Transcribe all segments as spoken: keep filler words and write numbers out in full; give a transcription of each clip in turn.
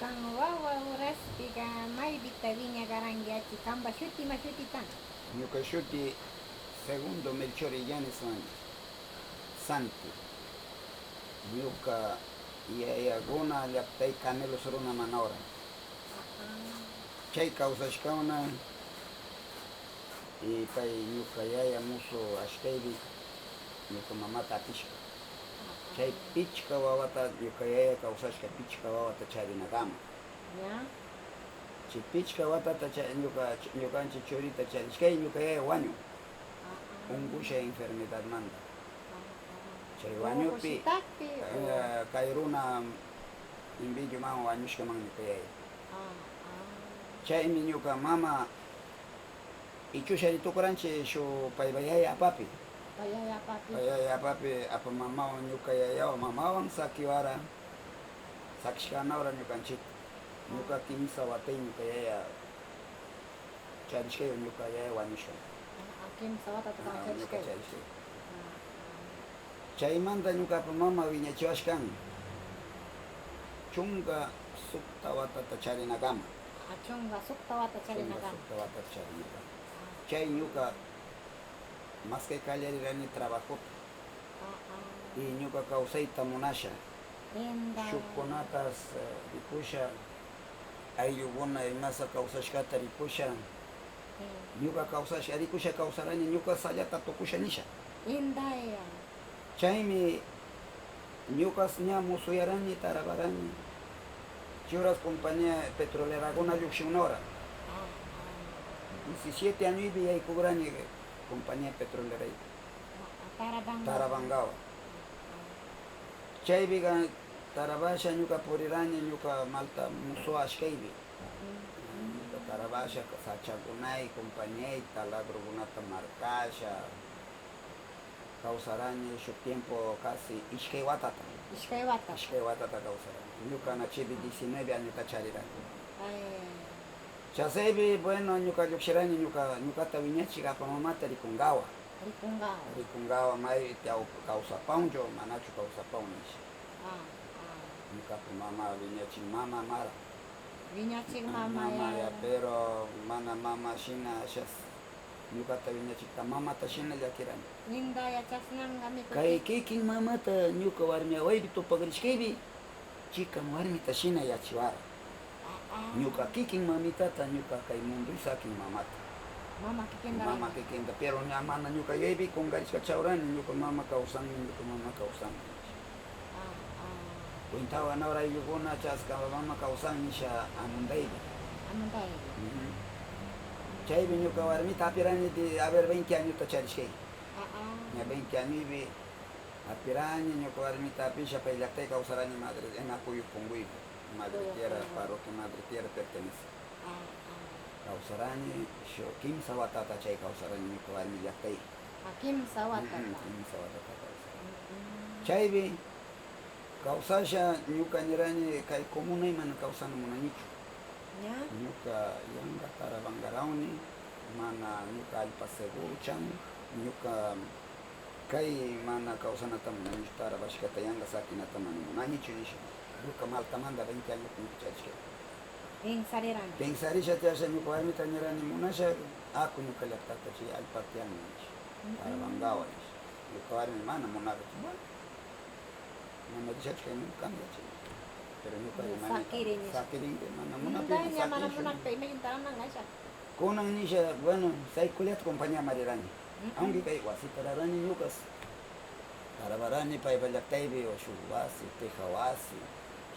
Wawa uraspiqa maypita wiñakarqanki achi? Qampa shuti ima shutitan? Ñuqa shuti Segundo Melchor Illanes Maña Santi. Ñuqa yayakuna llaqtay Canelos runa Manaura. Chay kawsashkawna y pay ñuqa yaya musu ashkaypi ñuqa mamata atishka. Chay pichqa wawata, ñuqa yaya kawsashka pichqa wawata charinakama. Ya. Chay pichqa watata cha-, ñuqa, ñuqanchik churita charishkay, ñuqa yaya wañun. Unqusha enfermedadmanta. Chay wañupi, eh, kay runa envidioman wañushkaman ñuqa yaya. Chaymi ñuqa mama ichushari tukuranchik shuk paypa yaya apapi. Pay yaya apapi. Pay yaya apapi, apa mamawan, ñuqa yayawan, mamawan sakiwara, sakishkana hora ñuqanchik. Ñuqa kimsa watay ñuqa yaya charishkaywan, ñuqa yaya wañushka. Ah, ah, kimsa watata ñuqa charishkay. Chaymanta ñuqapa mama wiñachiwashkan chunka sukta watata charinakama. Ah, chunka sukta wata charinakama. Chunka sukta watata charinakama. Chay ñuqa maskay kallarirani trabajota. Ah, ah. Y ñuqa kawsayta munasha. Shukkunatas, eh, rikusha, ayllukuna imasa kawsashkata rikusha. Ñuqa kawsasha, rikusha kawsarani, ñuqa sallata tukusha nisha. Indaya. Chaymi ñuqas ña musuyarani, taraparani. Churas compañía petrolerakuna lluqshimunahora. Ah, ah. Diecisiete añoypi yaykurani compañía petroleraypi. Ah, ah, Tarabanga. Tarabangawan. Ah, ah. Chaypiqa tarapasha ñuqa purirani, ñuqa malta musu ashkaypi. Mm, mm. Ñuqa tarapasha sachakunay, compañayta, ladrokunata markasha. Kawsarani shuk tiempo casi ishkay watata. Ishkay wata. Ishkay watata kawsarani. Ñuqa na chaypi diecinueve añota charirani. Ay. Chasaypi, bueno, ñuqa lluqshirani, ñuqa, ñuqata wiñachiq apa mamata rikungawa. Rikungawa. Rikungawa, may tiyaw-, kawsapawnchu, manachu kawsapawn nisha. Ah, ah. Ñuqapa mama wiñachiq mama mara. Wiñachiq mama, mama ya, ya, pero mana mama shina, ashas. Ñuqata wiñachiqta mamata shina llakirani. Indaya, chasnanqa mikuti. Kay kikin mamata ñuqa warmi awaypi tupakurishkaypi, chikan warmita shina yachiwara. Ah, ah. Ñuqa kikin mamitata, ñuqa kay mundoy sakin mamata. Mama kikinta. Mama kikinta, pero ña mana ñuqa yuyaypi qunqarishqa chawrani, ñuqa mama kawsanmi, ñuqa mama kawsanmi. Ah, ah. Cuentawan ahora ayllukuna chasqa mama kawsan nisha amundaypi. Amundaypi. Ujú. Chaypi ñuqa warmita apirani de, a ver, veinte añota charishkay. Ah, ah. Ña veinte añoypi apirani, ñuqa warmita apisha, pay llaqtay kawsarani Madre, en Acuyo Punguypi. Madre Tierra, parroquia Madre Tierra pertenece. Ah, ah. Kawsarani, shuk kimsa watata chay kawsarani ñuqa warmi llaqtay. Ah, kimsa watata. Mm, mm, kimsa watata kawsarani. Mm, mm. Chaypi kawsasha ñuqa nirani, kay comunay mana kawsana munanichu. Ya. Ñuqa yanqa Tarabangarawni, mana ñuqa allpa seguro chan, ñuqa kay mana kawsanata munanichu, tarapashkata yanqa sakinata mana munanichu nisha. Ñuqa Maltamanta veinte años ñuqa charishka. Pensarirani. Pensarisha tiyasha ñuqa warmita nirani, munasha, aku ñuqa llaqtata chay allpa tiyan nisha. Ujú. Tarabangawa nisha. Ñuqa warmi mana munarqachu. Bueno, mana rishachu kay mundo cambiachi. Pero ñuqa ya, imani sakirini. Sakirinki, mana munaptimi, ña mana sakirisha. Munaptimi, imaginta rurarqanqa. Kunan nisha, bueno, saykullata compañaman rirani. Ujú. Aunque kay wasita rurarani ñuqas. Taraparani paypa llaqtaypi, o shuk wasi, teja wasi,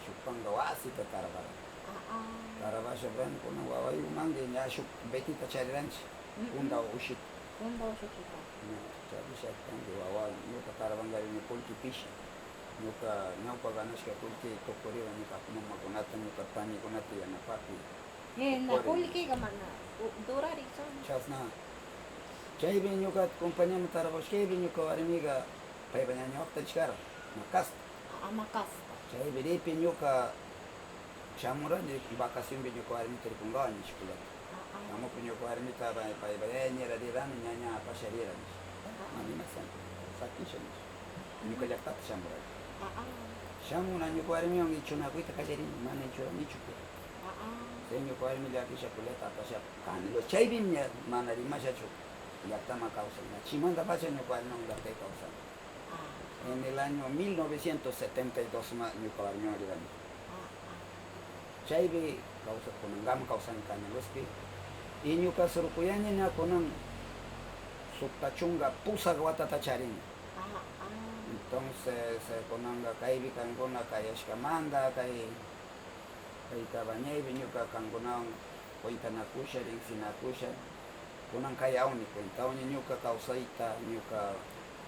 shuk panka wasita taraparani. Ah, ah. Tarapasha, bueno, kunan wawayuqmanmi ña shuk Betita chariranchik. Ujú. Kunda ushita. Kunda ushita. Ña, charisha kanki wawa, ñuqa Tarabangarawmi kullki pisha. Ñuqa ñawpa ganashka kullki tukuriwan ñuqa mamakunata, ñuqa panikunata yanapakuy. Eh, na, tukuriwan. Kullkiqa mana, u-, durariqchu. Chasna. Chaypi ñuqa compañaman tarapashkaypi ñuqa warmiqa paypa ñaña waqta rishkara, Macasta. Ah, Macasta. Chaypi riki ñuqa shamurani, vacacionpi ñuqa warmita rikunqawan nisha kullata. Ah, ah. Shamuptin ñuqa warmita pay, pay, pay, "Ay, ña rirani, ñaña apasha rira", nisha. Ah, ah. Mana ima santo, sakisha nisha. Ñuqa llaqtata shamurani. Ah, ah. Shamuna ñuka warmiwan ichhunakuyta kallarin, mana ichhuranichu. Ah, ah. Chay ñuka warmi llakisha kullata apasha, Canelos. Chaypim ña mana rimashachu, llaqtaman kawsan. Chaymantapacha ñuka warmiwan llaqtay kawsan. Ah. En el año mil novecientos setenta y dos ma ñuka warmiwan rirani. Ah, ah. Chaypi kawsaq, kunankaman kawsani Canelopi. Y ñuka surkuyani na kunan suqta chunka pusaq watata charini. Ah, ah. Entonces, eh, kunanqa kaypi kankuna kayashkamanta, kay, kay Cabañaypi ñuka kankunawan cuentanakusha, riqsinakusha. Kunan kay awni cuenta, awni ñuka kawsayta, ñuka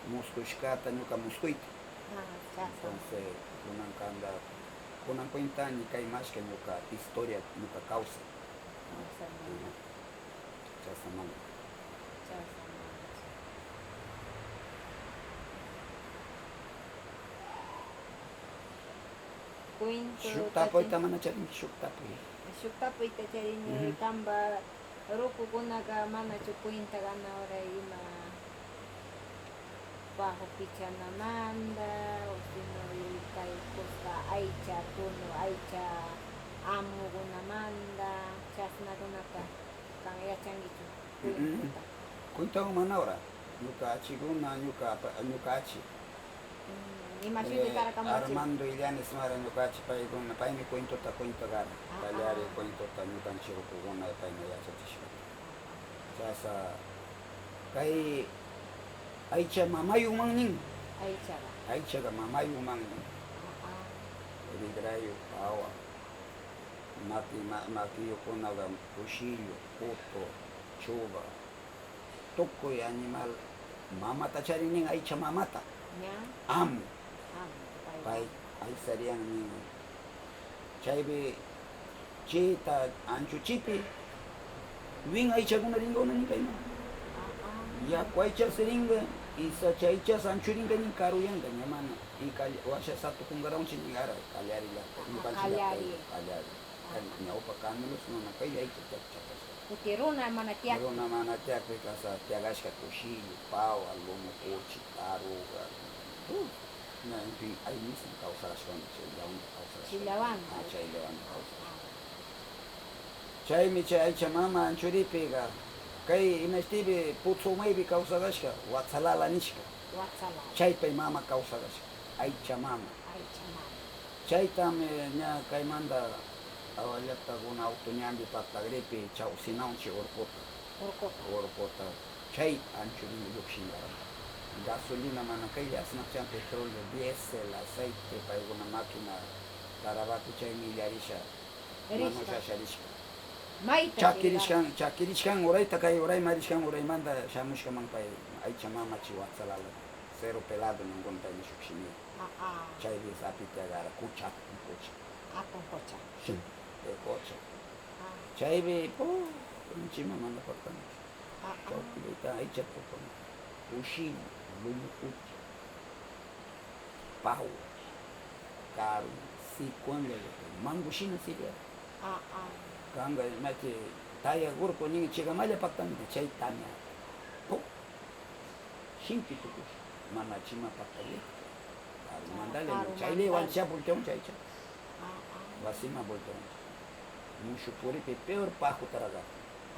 muskushkata, ñuka muskuyta. Ah, chasa. Entonces, kunan kanda, kunan cuentani kay mashka ñuka historia, ñuka kawsay. Kawsay. Ajá. Chasa mana. Chasa mana. Cuento shuk tapuyta mana charinki, shuk tapuy. Shuk tapuyta charini, ujú. Kanpa rukukunaqa manachu cuenta ganawray ima, bajo pichanamanta, o sino kay kuska aycha, tunu aycha amukunamanta, chasnakunata kan yachankichu? Mm, mm. Cuentata. Cuentawan manawra. Ñuka achikuna, ñuka apa-, ñuka achi. Mm, imashina, eh, karqa machi? Armando Illanes mara ñuka achi, paykuna, paymi cuentota cuenta kara. Ah, kallari, ah. Cuentota ñukanchik rukukuna paymi yachachishka. Chasa, kay aycha mamayuman nin. Aychaqa. Aychaqa mamayuman nin. Ah, ah. Rikrayu, pawa, maki, ma-, makiyukunaqa, kushillu, putu, chuba, tukuy animal mamata charin nin, aycha mamata. Ña. Amu. Amu, pay. Pay aysariyan nin. Chaypi chita anchuchipi win aychakuna rinqauna nin kayman. Ah, ah. Yaku aychas rinqa, y sacha aychas anchurinqa nin, karuyanqa ña mana. Y kall-, washa satu kunqarawanchik nin, ara, kallari llaqta, ñuqanchik llaqta, kallari. Kallari. Kan-, ñawpa Canelos mana kay aycha chapchapasqa. Kuti runa mana tiyakpi. Runa mana tiyakpi kasa, tiyakashka kushillu, pawa, lomo kuchi, taruga, uh, na, en fin, ay mismo kawsarashkami, chayllawan kawsarashkami. Chayllawan. Ah, chayllawan kawsarashkami. Chaymi chay aycha mama anchuripiqa, kay imashtiypi Putsu umaypi kawsarashka, Watsalala nishka. Watsalala. Chaypay mama kawsarashka, aycha mama. Aycha mama. Chaytam, eh, ña kaymanta awallaktakuna auto ñanpi paktagripi chawsinawanchik urquta. Urquta. Urquta. Chay anchurin lluqshinqaraq. Gasolina mana kaylla asnaqchan, petróleo, diésel, aceite, paykuna máquina tarabaku chaymi illarisha. Rishka. Manu shasharishka. Mayta chakirishkan, chakirishkan urayta, kay urayman rishkan uraymanta shamushkaman pay aycha mama chay Watsalala, Cerro Pelado ninkuna paymi shuk shimi. Ah, ah. Chaypi sapita gara kucha, kucha. Atun kucha. Sí, de kucha. Ah. Chaypi, oh, chima mana paktan. Ah, ah. Chawpillayta aycha tupan. Kushillu, lomo kuchi, pawa, karu, sikuwan, mango shina siriya. Ah, ah. Kanqa imachi, taya urqu nin, chikamalla paktan, chay tamya. Puk. Shinpi tukush, mana chima paktan. Karu mandale, karu chay mandale. Lewan cha volteon chaycha. Ah, ah. Wasima volteon. Mushu puripi peor pajutaraka.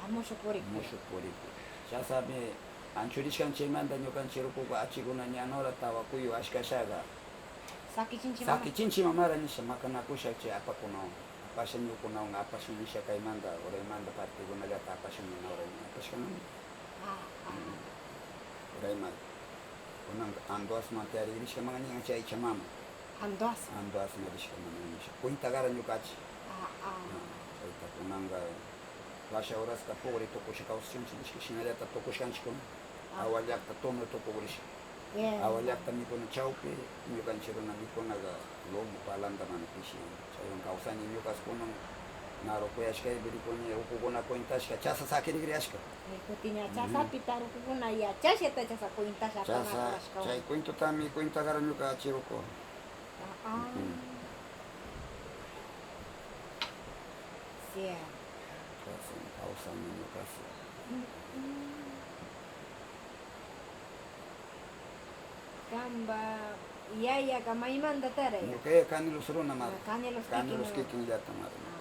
Ah, mushu puripi. Mushu puripi. Chasami anchurishkan chaymanta ñukanchik rukuku achikuna ñanura tawa kuyu ashkashaga. Sakichinchik mama. Sakichinchik mamara nisha makanakusha chay apakunawan. Apasha ñukunawan apashun nisha kaymanta, uraymanta partikunallata apashun ñanura apashkanami. Ah, ah. Mm. Urayman. Kunan Andoasman tiyarigrishkaman ñan chay aycha mama. Andoas. Andoasman rishkaman ñan nisha. Cuenta gara ñukachi. Ah, ah. Ah, chayta kunanqa washa horaska pugri tukusha kawsashunchik, nishka shinallata tukushkanchikkuna. Ah. Awa llaqta tunu tukugrisha. Bien. Awa llaqta mikuna chawpi, ñukanchik runa mikunaqa lomo palanta mana pishiyan. Chaywan kawsani ñuqas kunan, naru kuyashkaypi rikuni, ukukuna cuentashka, chasa sakirigriyashka. Eh, kutiña, ujú, chasapi tarukukuna yachashata chasa cuentasha. Chasa, apanakurashkawan. Chay cuentotami cuentagara ñuqa achiruku. Ah, ah. Ujú. Cierto. Kawsan, kawsan ñuqas. Ujú. Qampa Yayaqa maymanta taray? Ñuqaqa Canelos runamari. Ah, Canelos Canelos kikinlla. Kikinllatamari. Ah.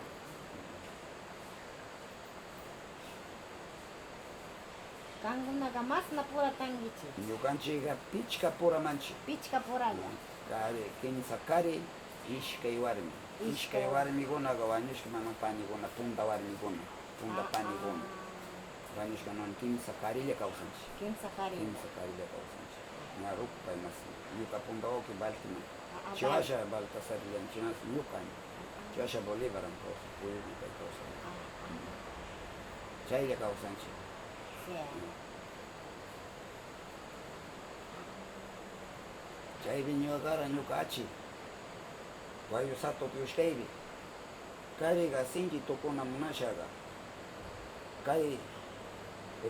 Qankunaqa masna puratankichik? Ñuqanchikqa pichqa puramanchik. Pichqa puralla. Kari, kimsa kari, iskay warmi. Iskay. Iskay warmikunaqa wañushqa mama panikuna, punda warmikuna, punda panikuna. Ah, ah. Wañushqa nuna kimsa karilla kawsanchik. Kimsa karilla. Kimsa karilla kawsanchik. Ña rupay mas, ñuqa punda wawqi Baltimore. Ah, ah, chiwasha Baltasar Villanchinas, ñuqa. Ah, ah. Chiwasha Bolívar, entonces, puyuqmi kay kawsan. Ah, ah. Chaylla kawsanchik. Sí. Chaypi ñuqara, ñuqa achi, Wayusato Kuyushkaypi. Kariqa sinchi tukuna munashaqa, kay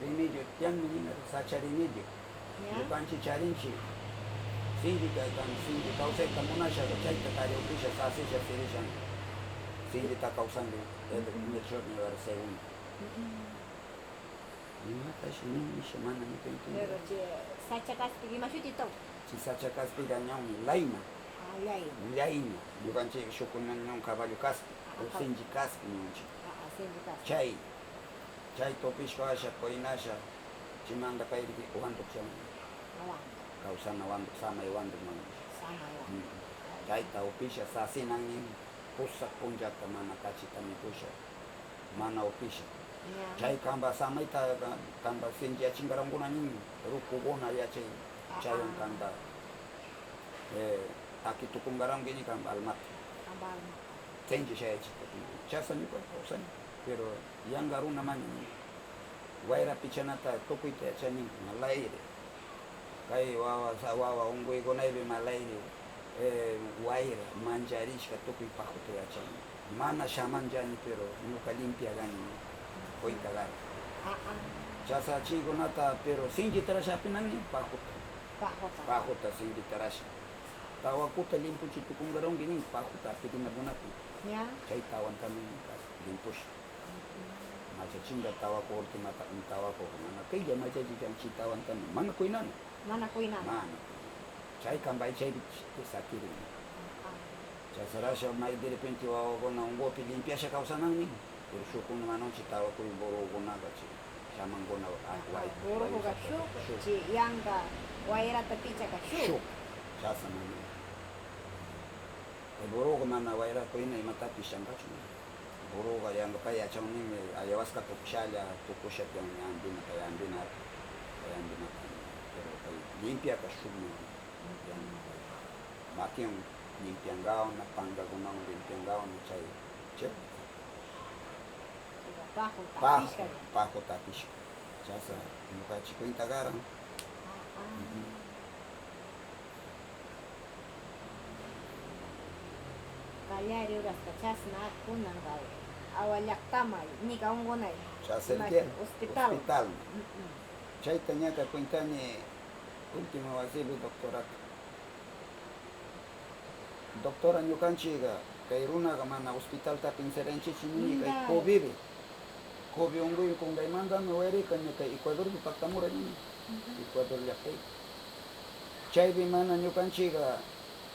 remedio tiyanmi nina, sacha remedio. Ya. Ñuqanchik charinchik. Sinchi kaykan, sinchi kawsayta munashaqa, chayta kari upisha, sasisha, sirishan. Sinchita kawsanki, el mejor nivel segundo. Mm, mm. Imatashi nin, nisha mana ñuqanchik. Pero chay sacha kaspi ima shutitu? Chay sacha kaspiqa ñawmi layna. Ah, layna. Layna. Ñuqanchik shukuna ñaw caballo kaspi, ah, o sinchi kaspi ñuqanchik. Ah, ah, sinchi kaspi. Chay, chay tupishpa asha, qoynasha, chaymanta kay riki wanduq shamun. Ah, wanduq. Kawsana wanduq, samay wanduq nin. Samay wanduq. Mm. Chayta upisha sasinan nin, pusaq punllata mana kachita mikusha. Mana upisha. Ya. Chay kanpa samayta, kanpa sinchiyachinqarankuna nin, rukukuna yachay, ah, chaywan ah, kanpa, eh, taki tukunqaranki nin kanpa almata. Kanpa almata. Sinchi shayachita. Chasa ñuqa kawsani, pero yanqa runa mana nin. Wayra pichanata tukuyta yachani, malayri. Kay wawa, sa-, wawa unquykunaypi malayri, eh, wayra mancharishka tukuy pajuta yachani. Mana shamanllani, pero ñuqa limpia kani, qoyta kani. Ah, ah. Chasa chaykunata, pero sinchitarasha apinanmi pajuta. Pajuta. Pajuta sinchitarasha. Tawakuta limpuchi tukunqarunki nin, pajuta apirinakunapi. Ya. Chay tawantami limpusha. Machachinqa tawaku, ultimata, tawaku, mana kaylla machachi kan, chay tawantami, mana kuynana. Mana kuynana. Mana kuynana. Chay kanpay chaypi sakirin. Ah. Chasarasha may de repente wawakuna unqupi limpiasha kawsananmi, pero shukkuna mananchi tawakuy burrokunaqa chay shamankuna, ah, way-, burroqa wayusapa shuk, shuk. Chay yanqa wayrata pichaqa shuk. Shuk. Chasa mana. Kay burroqa mana wayraku ima imatapis shanqachu. Burroqa yanqapay yachanninmi, ayahuascata upyashalla tukusha tiyan, yambina, kay yambina, kay yambina, pero kay limpiaqa shukmi, yambina. Makiwan limpianqawan, panqakunawan limpianqawan, chay, chay. Paqu, paqu, paqu tapishka. Chasa, ñuqanchik cuenta karan. Ah, ah. Ujú. Qallari urasqa chasna kunanqa awa llaqtaman, ñiqa unqunay. Chasa, hospital. Hospital. Mm, mm. Chayta ñaqa cuentani última wasipi doctorata. Doctora, ñuqanchikqa kay runaqa mana hospitalta pensarianchikchu nini, kay covidpi. Covid unquykun kaymantami wayraykan ña kay Ecuadorpi paktamuran nini. Ecuador llaqtaypi. Chaypi mana ñuqanchikqa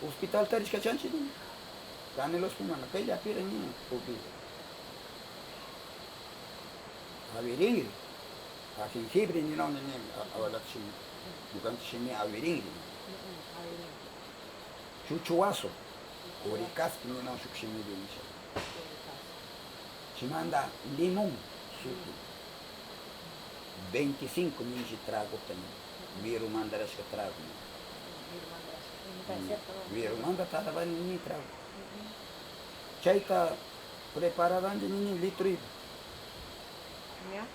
hospitalta rishkachanchik nini. Canelospi mana, kaylla apiran nini covid. Awirinri. A jengibre ninawan nini, a-, abuelata shimi. Ñuqanchik shimi awirinri. Chuchuwasu, urikaspi ninawan shuk shimipi nisha. Chaymanta limón, suti. Veinticinco ninshi tragota nin. Wiru mandarashka trago nin. Wiru manda tarabani nin trago. Chayta prepararanki nini litroypi. Ya.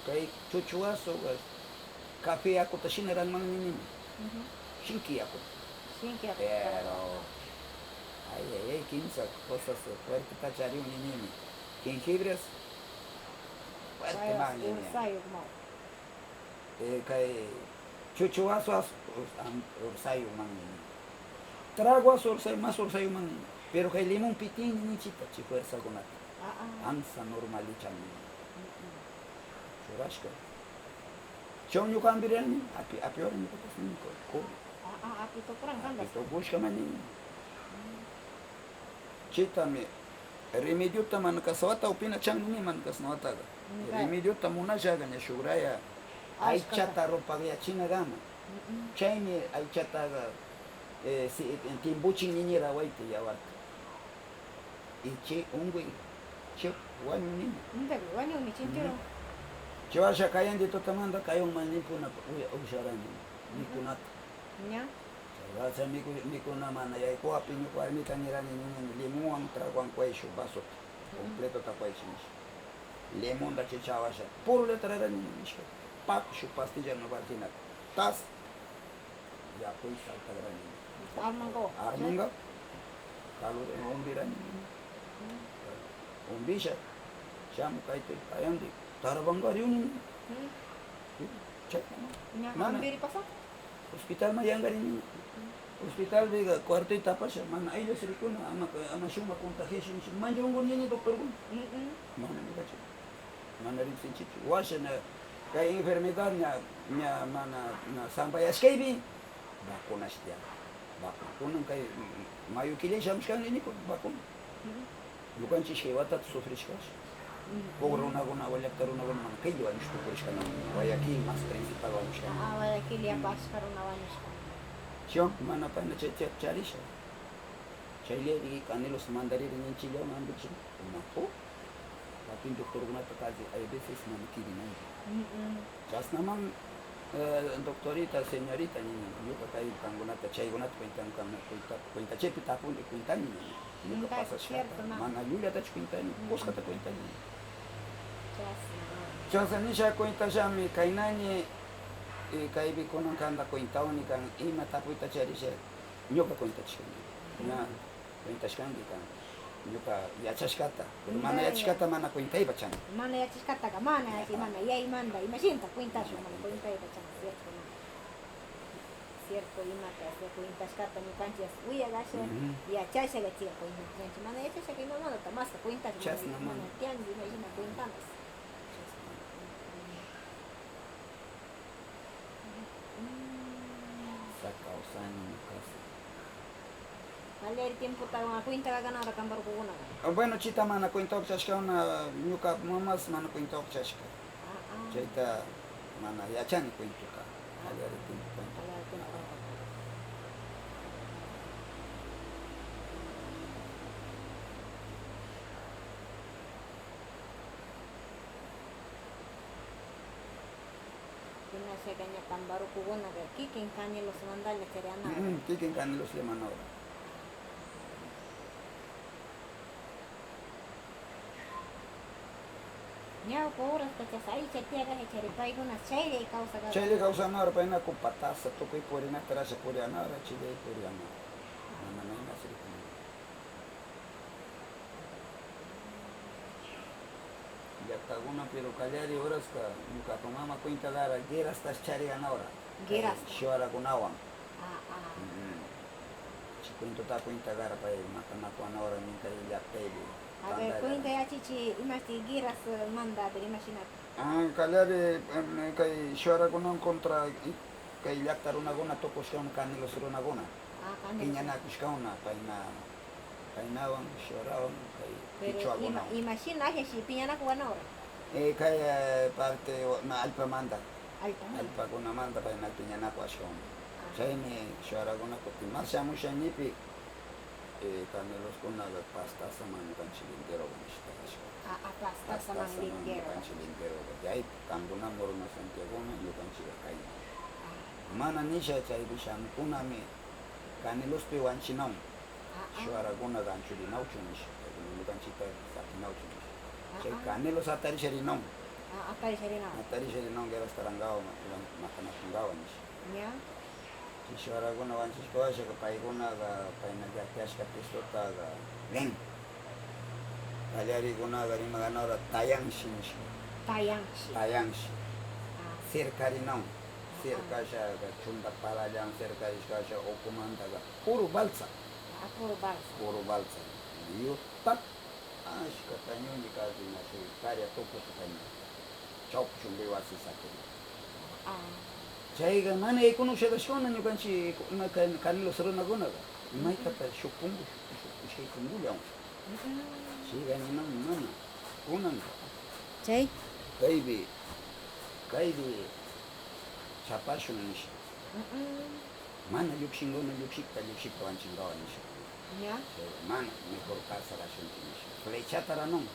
Kay chuchuwasu, café yakuta shina ranman ninimi. Ujú. Shinki yakuta. Shinki yakuta. Pero, ay, ay, ay, kimsa cosas fuerteta chariwan ninimi. Jengibres fuerteman nini. Ursayuq mau. Eh, kay chuchuwasu as-, us-, am-, ursayuqman nini. Trago as ursay-, mas ursayuqman nini. Pero kay limón pitin ninchita, chay fuerzakunata. Ah, ah. Ansa normalicha nini. Mm, mm. Churashka. Chaywan ñuqa ambirirani, api-, apiwarani ñuqapas nini, ko-, ko-. Ah, ah, api-, Tukuran kanpas. Tukushka mani. Chaytami remediota mana kasawata upina chanmi mana kasnawataqa. Remediota munashaqa ña shugraya aychata rupakyachinakama. Chaymi aychataqa, eh, si, timpuchin ñiñira wayta yawarta. Y chay unquy, chay wañun nina. Unquy wañunmi chay entero. Chay washa kayandi tutamanta kayunman nipuna uya, usharani mikunata. Ña. Chay washa miku, mikuna mana yaykuwaptin ñuka warmita nirani, niña, limonwan tragowan quyshun vasota, completota quyshun nisha. Limonta chay chawasha, puro letrarani nishka, pakshu pastilla no valkinata. Tas. Yapuy saltagrani. Armanqa. Armanqa. Kalu umbirani. Umbisha. Shamu kayta payandi. Tarabangariuni. Chay. Ña, mana. Ambiri pasa. Hospitalman yangarini. Hospitalpiqa cuartoyta apasha. Mana ayllas rikuna. Ama, ama shumaq contagiación. Manchunquni doctorkuna. Mana ñuqachu. Mana riqsinchikchu. Washa ña kay enfermedad ña, ña mana, ña sampayashkaypi vacunash tiyan. Vacunakunan kay mayo killa shamushkanmi nikun vacuna. Ñuqanchik ishkay watata sufrishkash. Huk runakuna, llaqta runakuna mana kaylla wañushpa purishkana. Guayaquil más principal wañushkana. Ah, Guayaquil yapashka runa wañushkana. Chaywan mana payna chay, chay, charisha. Chayllapi Canelos mandariri ninchikllaman ambichun. Unaku. Wakin doctorkunata casi hay veces mana kirinanku. Chasnaman, eh, doctorita, señorita nin, ñuqa kay qamkunata, chaykunata cuentan, cuenta, cuentachiypi tapuni, cuentani nin. Ñuqa pasashkata, mana llullatachu cuentani, kuskata cuentani. Chasna nisha cuentashami, kaynani, eh, kaypi kunan qamta cuentawani kan, ima tapuyta charisha, ñuqa cuentachishkani. Ña. Cuentashkanki kan. Ñuqa yachashkata, pero mana yachashkata mana cuentaypa chan. Mana yachashkataqa mana, mana yaymanta, imashanta cuentashun, mana cuentaypa chan, cierto, mana. Cierto, imata, o sea, cuentashkata ñuqanchik uyakasha, yachasha chayqa cuentachanchik. Mana yachashaqa imamantataq masta cuentashun, mana, mana tiyanchu imashina cuentapas. Chasna. Sacausan casi. Qallari tiempota cuenta kakanara kambarukukunaqa. Ah, bueno, chayta mana cuenta ukchashkana, ñuqa mamas mana cuenta ukchashka. Ah, ah. Chayta mana yachani cuentoqa. Qallari tiempo cuenta. Qallari tiempo cuenta. Hinashaqa ña kambarukukunaqa kikin Canelosmantalla chariyanahura. Mm, kikin Caneloslla manahura. Ñawpa horaspachas aycha tiyakasha chari paykunas chaylla kawsakasha. Chaylla kawsanahura paynaku patasa tukuy purinata rasha puriyanahura chaylla puriyanahura. Mana maynas rikuna. Llaqtakuna, pero qallari horasqa, ñuqapa mama cuenta lara, guerrastash chariyanahura. Guerrasta. Kay shuwarakunawan. Ah, ah. Mm. Chay cuentota cuenta lara, pay maqanakuyanahura nin kay llaqtaypi. A ver, cuentayachichi, imasti guerrasmanta, a ver, imashina. Ah, qallari, em, kay shuwarakunawan contra, i, kay llaqta runakuna tukushkana, Canelos runakuna. Ah, Canelos. Piñanakushkana, payna, paynawan, shuwarawan, kay qichwakunawan. Pero ima, imashina ashashi piñanakuyanahura? Eh, kay, eh, parte, na, allpamanta. Allpamanta. Allpakunamanta payna piñanakushkana. Ah. Chaymi shuwarakunapi kutin mas shamusha ñipi, eh, Caneloskunaqa Pastazaman ñuqanchik linderoqa nishpa kashqa. Ah, ah, Pastazaman linderoqa. Pastazaman ñuqanchik linderoqa. Yaypi, qamkuna Morona Santiagoman, ñuqanchikqa kayman. Ah. Mana nisha, chaypi shamukkunami Canelospi wañuchinawan. Ah, ah. Shuwarakunaqa anchurinawchu nisha. Paykuna ñuqanchikta sakinawchu nisha. Ah, ah. Chay Canelos atarisha rinawan. Ah, atarisha rinawan. Atarisha rinawan, guerrasta rangawan, maqanakungawan nisha. Ña. Chay shuwarakuna wañuchishka washaqa paykunaqa, payna llaqtayashka textotaqa nin. Qallarikunaqa rimaganahura tayanshi nishpa. Tayanshi. Tayanshi. Ah. Cercarinawan. Ah. Cercashaqa chunta parallan cercarishkasha ukumantaqa puro balsa. Ah, puro balsa. Puro balsa. Yuta ashkata ñuñi casi na shuk hectárea tukushka ña. Chawpi chumbi wasi sakina. Ah. Chayqa mana yaykunusha kashkuna ñuqanchik na-, Can-, Canelos runakunaqa. Imaytata shuk punku, shuk, shuk, ishkay punkulla. Mm. Chayqa ninaman mana. Kunanqa. Chay. Kaypi, kaypi chapashun nisha. Mm. Mana llukshinkuna llukshikta, llukshikta wanchinkawan nisha. Ya. Chayqa mana, mejor casarashunchik nisha. Flechata ranun.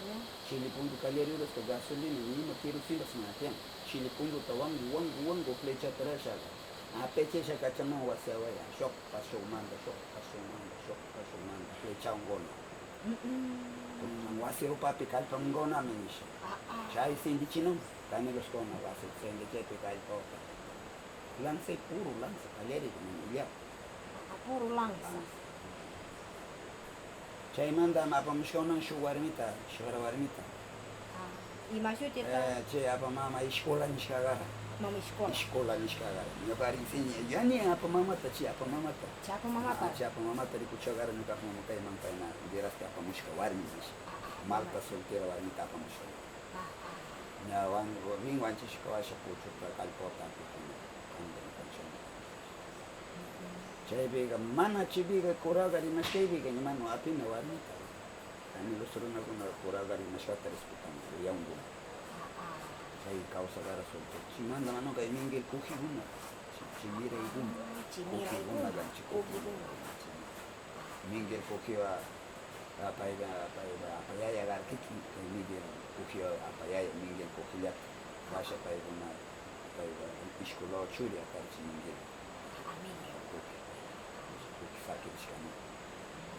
Ya. Chili punku kallariurasqa gasolina, ni ima kerosinapas mana tiyan. Chili punkuta wanku, wanku, wanku flechata rashaka. Apechasha kachaman wasi awaya. Shukpa shukmanta, shukpa shukmanta, shukpa shukmanta flechawan kuna. Mm-mm. Kunan wasi upapi kallpaman kunami nisha. Ah, ah. Chay sintichinan, Caneloskuna wasi sintichipi kallpata. Lanza, puro lanza, kallariku, nini illa. Ah, puro lanza. Chaymanta apamushkawan shuk warmita, shuk warmita. Ah, ima shutita? Eh, chay apa mama Ishkola nishkakara. Mama Ishkola. Ishkola nishkakara. Ñuqa riksiña, yani apa mamata, chay apa mamata. Chay apa mamata. Ah, chay apa mamata rikuchkakara, ñuqa mama kayman payna, verasqa apamushka warmi nisha. Ah, ah, Malta mama. Soltera warmita apamushka. Ah, ah. Ña wan-, rin wanchishka washa puchuta kallpata apikuna, kanda ñuqanchikman. Chaypiqa mana chaypiqa kuraqa rimashkaypiqa imanu apina warmita. Canelos runakuna kuraqa rimashkata respetan, uyankuna. Ah, ah. Chay kawsakara soltero. Chaymanta manu kay Miguel Cujikuna, chi-, chimiraykuna. Ah, chimiraykuna. Cujikuna kanchik, Cujikuna. Cujikuna. Miguel Cujiwa, ah, payqa, payqa, payaya karqa kikin, kay Miguel Cujiwa, ah, payaya Miguel Cujillata. Washa paykuna, payqa Ishkolawan churi karqa Miguel. Ah, Miguel. Cuji, Cuji sakirishkami.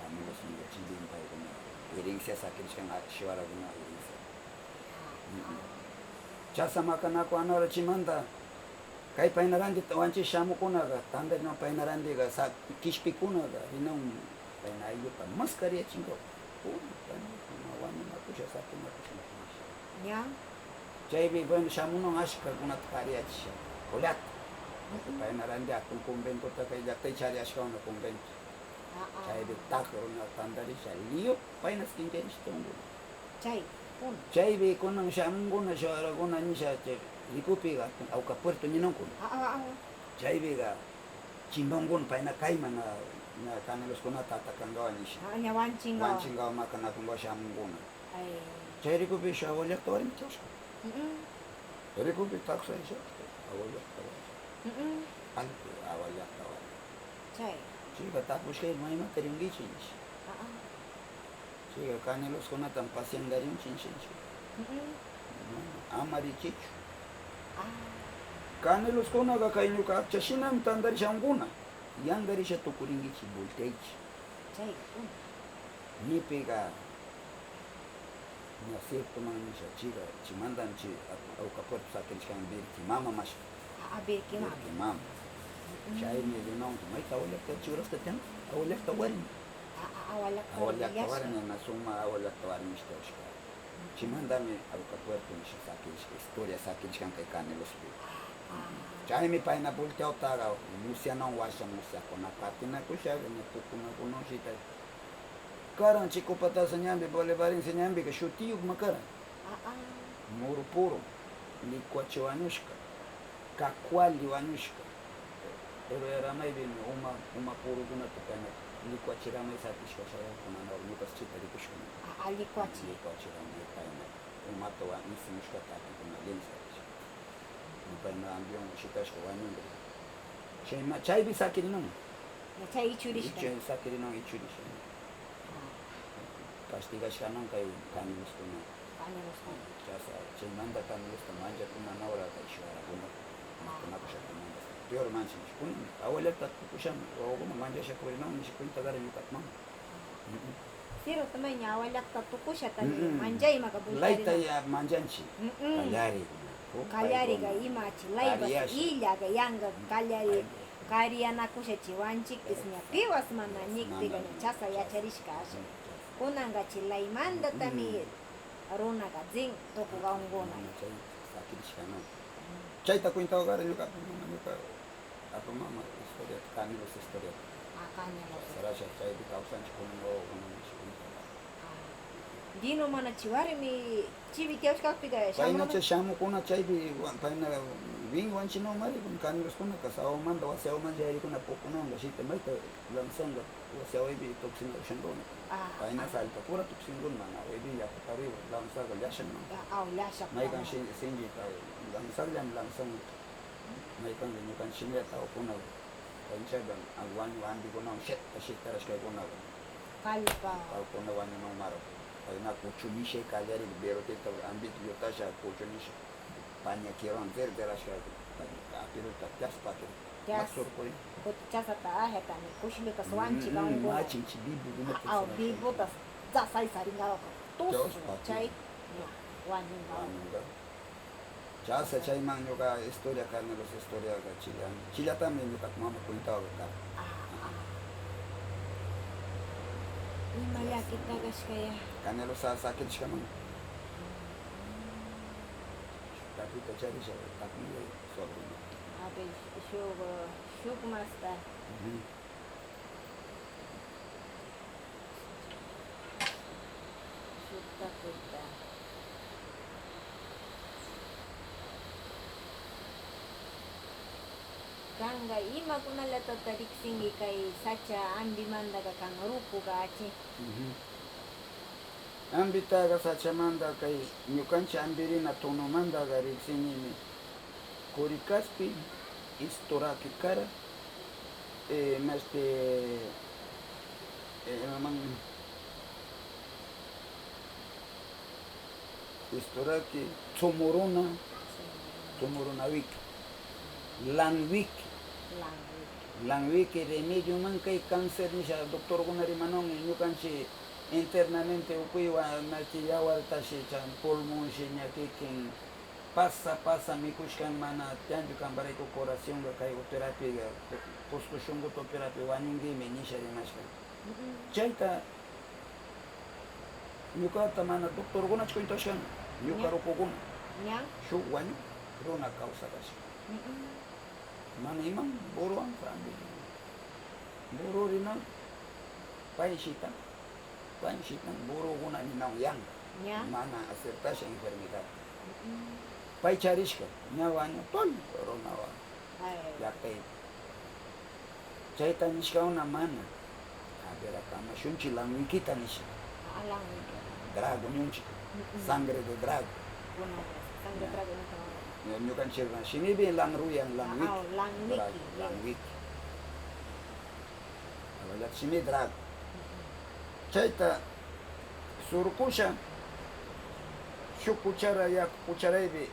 Amigos, Miguel Chilin paykuna. Herencia sakirishkan, ah, shiwarakuna herencia. Ah, ah. Chasa makanaku anora chimanta. Kay payna randita wanchi shamukunaqa, tandariman payna randiqa, sa-, kishpikunaqa, hinawan payna aylluta maskariyachinqa. Puri, payna wañunakusha, sapunakusha. Ña. Chaypi, bueno, shamunan ashkakunata kariyachisha, Juliata. Ujú. Payna randi hatun conventota kay llaktay chariyashkawan convento. Ah, ah. Chaypi taq runa tandarisha, liyo, payna skincharisha tunkuna. Chay, kun. Chaypi kunan shamunkuna, shawarakuna nisha, chay rikupiqa, Awka Puerto ninankuna. Ah, ah, ah. Chaypiqa, chimbankuna, payna kayman, na, na, Caneloskunata atakankawan nisha. Ah, ña wanchinkawan. Wanchinkawan makanakunkawan shamunkuna. Ay. Chay rikupi, sha, awa llaqta warmi chashka. Mm-mm. Rikupi taksa nisha, awa llaqta warmi. Mm-mm. Antes, awa llaqta warmi. Chay. Chayqa tapushkayman, ¿imata rinkichik? Nisha. Ah, ah. Chayqa Caneloskunatan paseankarinchik, nisha. Mm-mm. Ama richichu. Ah. Caneloskunaqa kay ñuqa akcha shinami tandarishankuna. Yanqarisha tukurinkichik, volteaychik. Chayqa, mm. Ñipiqa, ña ciertoman nisha chayqa, chaymantam chay Awka Puerto sakirishkan Birki Mama masha. Ah, ah, Birki Mama. Birki Mama. Mm. Chaymi rimawan, mayta awa llaqta churasqa tiyan, awa llaqta warmi. Ah, ah, awa llaqta warmi. Awa llaqta warmi, na suma awa llaqta warmi ishkashka. Chaymantami Awka Puerto nisha sakirishka, historia sakirishkan kay Canelospi. Ah. Chaymi payna volteawtaqa musyanawan washa musyakunapa atinakusha, ña tukunakunawan shita. Karan Chico Pataza ñanpi, Bolivariense ñanpiqa shutiyuqmi karan. Ah, ah. Muru puru, licuachi wañushka, kakuwalli wañushka. Pero ya ramaypimi uma, uma purukunata kayna licuachi ramay sakishka shayakuna, ñuqas chayta rikushkani. Ah, ah, licuachi. Licuachi ramay kayna, umata wa-, isimushkata apikuna llensa. Payna avión shitashka wañunqa. Chayma-, chaypi sakirinan. Chay ichurishka. Ichu-, sakirinan ichurishka. Ah. Castigashkanan kay Caneloskuna. Caneloskuna. Chasa, chaymanta Canelosta manchakuna nawra kay shuwarakuna. Ah. Makunakushakunamanta. Peor manchashkuna. Awa llaqta tukushan, wawakuna manchasha purinan, nish cuenta karan ñuqaman. Mm-mm. Sirota mayña awa llaqta tukushatami, mm-mm, manchaymaqa layta ya manchanchik. Mm-mm. Kallari, ¿no? Kallariqa ima chilaypas, kariasha, illaqa yanqa kallari, ay, kariyanakusha chiwanchikpis ña piwas mana ñiqpiqa ña chasa yacharishka asha. Mm. Kunanqa chilaymantatami, mm, runaqa rin tukuqankuna. Mana chay sakirishkana. Mm. Chayta cuentawan karan ñuqapi, ñuqa Apa mama historia, Canelos historia. Ah, Canelos. Sarasha chaypi kawsanchik kunan wawakuna nishpa. Ah. Dino mana chiwarmi, chiwi tiyawachkaqpiqa. Payna shamunman. Chay shamukuna chaypi, wa-, payna winwanchinaw mari, caneloskuna, kasawamanta, wasi awamanta, yayrikuna, pukunawanta, shita mayta lanzanga, wasi awaypi tuksina ushankuna. Ah, payna ah. Salta pura tuksinkuna, mana awaypi yaku tariwa, lanzaqa llashan, ¿no? Ah, aw, llashan. Maykan ah. Sin-, sinchita lanzallam lanzan, maykan ñukanchik shimillata awkuna, kanchayta, ah, wañu ambikunawan, shita, shitarashkakunawan. Kallpa. Kallpakuna wañunan mara. Payna kuchu nisha, kallari, berotita, ambita yutasha, kuchu nisha. Paña kiwan, derderashka, apiruta, chaspa, apiruta. Chas-, mas surkuri. Kuchasata, ajatami, kushilluta suwanchi, mm, mm, kankuna. Machinchi, bibukunata. Ah, suwanchi. Bibuta, dasay saringaroka. Tusu, chaspa, chay, apiru. Ya, wañunga. Wañunga. Chasa chayman ñuqa historia, Canelos historiaqa chilla, chillatami ñuqa mama cuentawaq karqa. Ah, ah. Ima llakita kashkaya. Canelos sa-, sakirishkaman. Taputa charisha, tapuya, sobrino. A ver, shuk, shuk masta. Ujú. Shukta kuta. Kanqa, imakunallatata riksinki kay sacha ambimantaqa kan rukuqa, achi? Ujú. Ambitaqa sachamanta kay ñukanchik ambirina tonomantaqa riksinimi. Kurikaspi, isturaki kara, eh, mashti, eh, imaman, isturaki, tsumuruna, tsumuruna wiki, lanwiki. Lanwiki. Lanwiki remedioman kay cáncer nisha doctorkuna rimananmi ñukanchik internamente upuywan, mashti yawartashi, chay pulmonshi ña kikin, pasa, pasa mikushkan mana tiyanchu, kanparayku corazoncqa kay operapi, Qusqu shunquta operapi wañunkimi nisha rimashkan. Mm-mm. Chayta ñuqata mana doctorkunachu cuentashkan, ñuqa ña. Rukukuna. Ña. Shuk wañuq runa kawsakashka. Mm-mm. Mana iman buruwan randi. Buru rina, pay shitan, pay shitan, burukuna ninawan yan. Ña. Mana aceptasha enfermedad. Mm. Pay charishka, ña wañuq tol runawan. Ay. Llaqtay. Chayta nishkakuna mana. A ver, acá, mashunchik lanwikita nisha. Ah, lanwiki. Drago ninchik. Mm, mm. Sangre de drago. Bueno, sangre de drago nisha. Ña, ñukanchik shimipi lanruyan, lanwiki. Ah, lanwiki. Drago, yes. Lanwiki. Awallat shimi drago. Mm, mm. Chayta surkusha, shuk cuchara yaku cucharaypi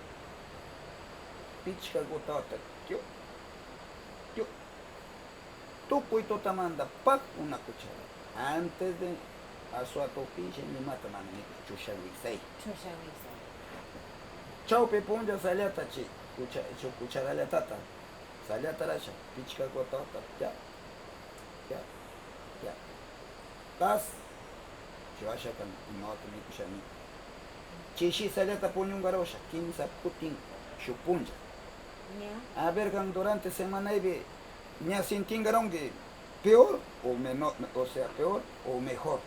pichka gotawata, tyu, tyu. Tukuy tutamanta pak una cuchara. Antes de aswata upiysha nimata mana nikush, chusha wiksay. Chusha wiksay. Chawpi punlla sallata chay cucha-, chay cucharallatata, sallata rasha, pichka gotawata, ya, ya, ya. Tas, chuwasha kan, imawata mikusha niku. Chay shi sallata puñunqarawsha, kimsa kutin shuk punlla. Ya. A ver, kan durante semanaypi, ña sintinqaranki peor o meno-, o sea, peor o mejor.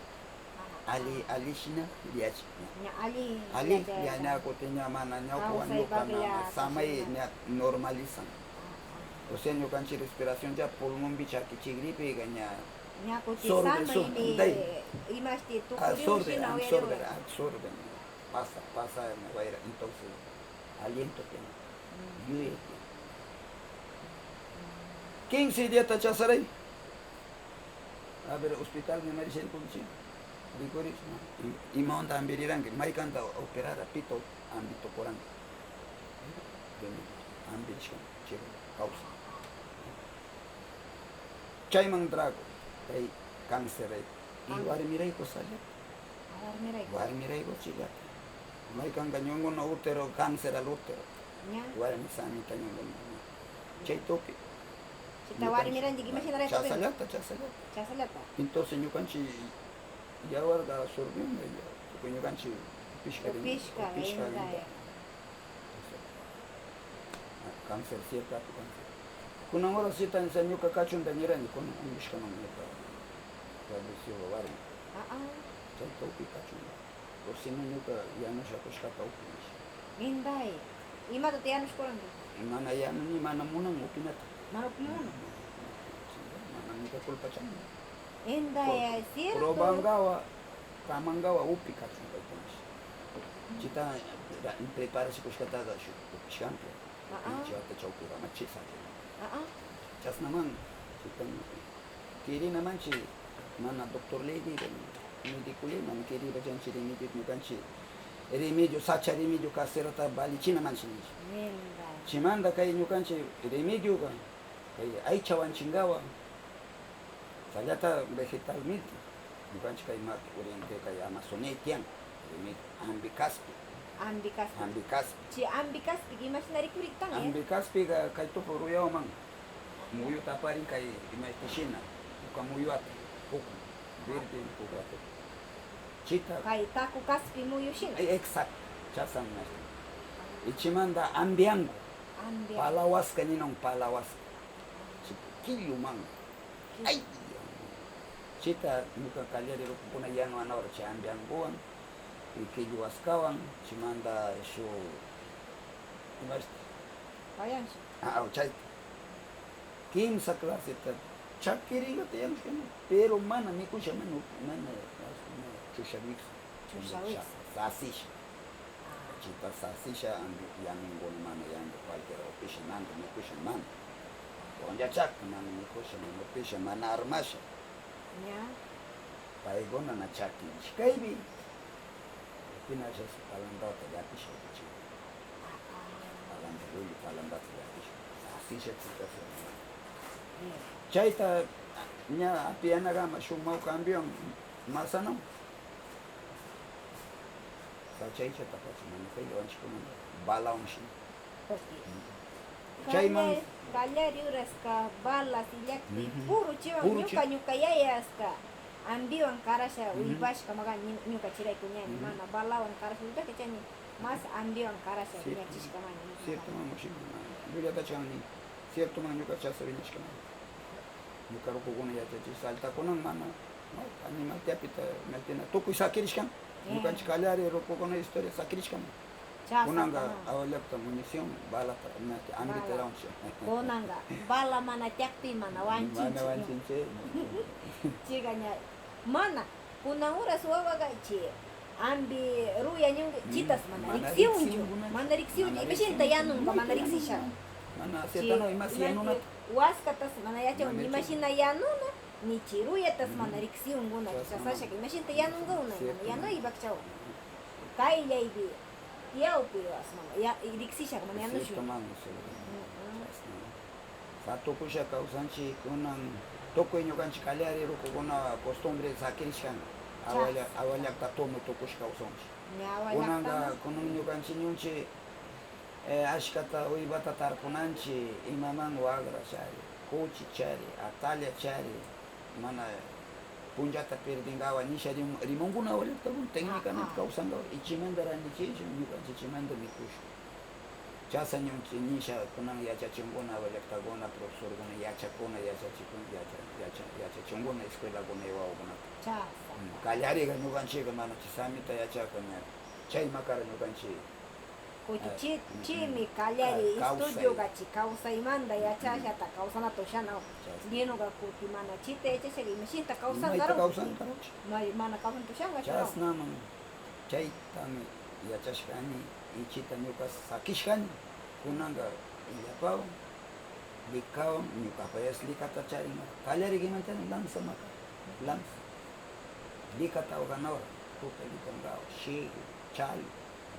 Ajá. Ali, ali shina, liachi. Ña ali, ali, liachi, ya, ña, ña kutin ña mana, ña kawsay wañupa, na, na, samay, ña normalizan. Ajá. O sea, ñukanchik respiración ya pulmonpi chaki chigripiqa ña ña kutin absorbe, samay, absorbe, ni day. Imashti absorbe, tukurin shina absorbe, uyarura. Absorbe. Pasa, pasa, wayra, entonces, aliento tiene. Mm. Lluvia tiene. Quince diata chasaray. A ver, hospital me merece el condición. Rikurisma. I-, imawanta ambiriranki, maykanta operara, pito ambitukuranki. Ambirishkan, chiru, causa. Chayman drago, kay cáncer, y cáncer. Warmirayku sallata. Warmirayku. Warmirayku chillata. Maykanqa ñuñuna útero, cáncer al útero. Ña. Warmi samita ñuñuna. Chay tupi. Chita warmiranchik, imashinaray tupi. Chasallata, chasallata. Chasallata. Entonces ñukanchik yawarqa absorbenqa, tukuy ñukanchik upishka, upishka, upishka, inda, inda. Cáncer, cierto, cáncer. Kunan hora sita, ñuka kachunta nirani, kunan uñushkaman ñuka. Fabrizioqa warmi. Ah, ah. Chayta upi kachunqa. O si no, ñuqa yanushakushkata upyay. Inday, imatata yanushkuranki? Mana yanuni, mana munan upinata. Mana upina munan? Mana, ñuqa culpachani. Inday, cierto. Probangawa, kamangawa upi kachun kaytanshi. Chita, preparasikushkataqa shuk upishkanpi. Ah, ah. Chayta chawpi ramachisa. Ah, ah. Chasnaman, chitan, kirinamanchi, mana doctor ley, médico ley, mana kiripachanchi remedio, ñukanchi remedio, sacha remedio caserota valichinamanchi ninchi. Venga. Chimanta kay ñukanchi remedioqa, kay aychawanchingawan, sallata vegetalmente. Ñukanchik kay Marco Oriente, kay Amazonía tiyan, rimi-, Ambicaspi. Ambicaspi. Ambicaspi. Chi Ambicaspi, imashina rikuritan, eh? Ambicaspiqa kay tupu ruyawan muyuta aparin kay imayti shina, puka muyuwata, puka, verde puka, chita. Kay taku kaspi muyu shina. Eh, exacto, chasan mashti. Ichimanta ambiango. Ambiango. Palawaska ninan, palawaska. Chi killuman. Ay, chita ñuqa qallariruqkuna yanuwan ahora chay ambiangowan, y killuwaskawan, chaymanta shuk, imashti? Payanshi. Ah, ah, chay kimsa claseta chakiringata yanushkani, pero mana mikusha, mana, mana, mana chusha wiksa. Chusha wiksa. Sasisha. Ah. Chita sasisha, ambi-, yanunguna mana yangu, cualquier upisha, mana mikusha, mana. Punllachakta mana mikusha, mana upisha, mana armasha. Ña. Paykuna na chakinchik kaypi. Upinashas palantata llapisha, upichik. Ah, ah. Palanta, llulla palantata llapisha. Sasisha chita. Mm. Chayta ña apiyanakama shuk mau cambion masanaw. Sachaychata pacha mana payllawanchikkunata balawan shina. Ok. Mm. Chayman qallari, qallari uraska balas illakpi, ujú, puru chiwan, puru ñuka, chi-, ñuka yayaska ambiwan karasha, ujú, uywashka maga, ñi-, ñuka chiraykuñani, ujú, mana balawan karasha uywashka chani, mas ambiwan karasha, cierto, wiñachishkamani, cierto, mama, sí, mana llullata chani, cierto, mana ñuka chasa wiñashkamani. Ñuka rukukuna yachachis, saltakunan mana, no, animal tiapita, maltina, tukuy sakirishkan. Eh. Ñukanchik qallari rukukuna historia sakirishkan. Chasa, kunanqa, kunanqa awa llaqta munición, balata, mati, ambiteraunchik. Bala. Kunanqa bala mana tiaptin mana wañuchinchik. Mana wañuchinchik. Chayqa ña, mana, kunan horas wawaqa chay ambi ruya ñunqa, mm, chitas mana, mana riksiunchu, riksiunkunachu. Mana riksiunchu. Mana riksiunchu. Imashinta yanunqa, mana riksisha. Mana, chay, cierto, no, imas yanunata. Waskatas mana yachaun, mana yachaun, imashina yanuna, ni chay ruyatas mana, ujú, riksiunkuna, chasasha, imashinta yanunqa, una, cierto, mana yanay bakchawan. Kay llaypi, tiyawpi ruwas mana, ya, riksisha, mana yanushu. Cierto, mana, cierto. Mm, mm. Chasna. Satukusha kawsanchik kunan, tukuy ñukanchik qallari rukukuna costumbre sakirishkan. Chas. Awa lla-, awa llaqta tunu tukush kawsanchik. Ña, awa llaqta. Kunanqa, kunan ñukanchik ñunchik, eh, ashkata uywata tarpunanchik, imaman wagra chari, kuchi chari, atalla chari, mana punllata pirdingawan nisha rim-, rimunkuna awa llaqtakuna, técnicamente, ajá, kawsangawan, ichimanta rantichishun, ñukanchik ichimanta mikushun. Chasa ñunchik nisha kunan yachachinkuna, awa llaqtakuna, profesorkuna, yachakuna, yachachikuna, yacha-, yacha-, yachachinkuna escuelakuna wawkunata. Chasa. Mm, qallariqa ñukanchikqa mana chay samita yachakqa ña, chay makara ñukanchik. Kuchi, eh, chi-, mm, chimi, mm, qallari, ka-, kawsay, estudioqa chi kawsaymanta yachashata, mm, kawsanata ushana. Chasa. Llinuqa kuti mana chita yachashaka imashinta kawsankaru? Mayta kawsankaru? May, mana kawsanta ushankachu. Chasnaman. Chaytami yachashkani, ichita ñuqa sakishkani, kunanqa illapawan, likawan, ñuqapayas likata charin, qallariqa imatani lanza maka, lanza. Likata awqanawra, puka likangawa, shiqui, chali,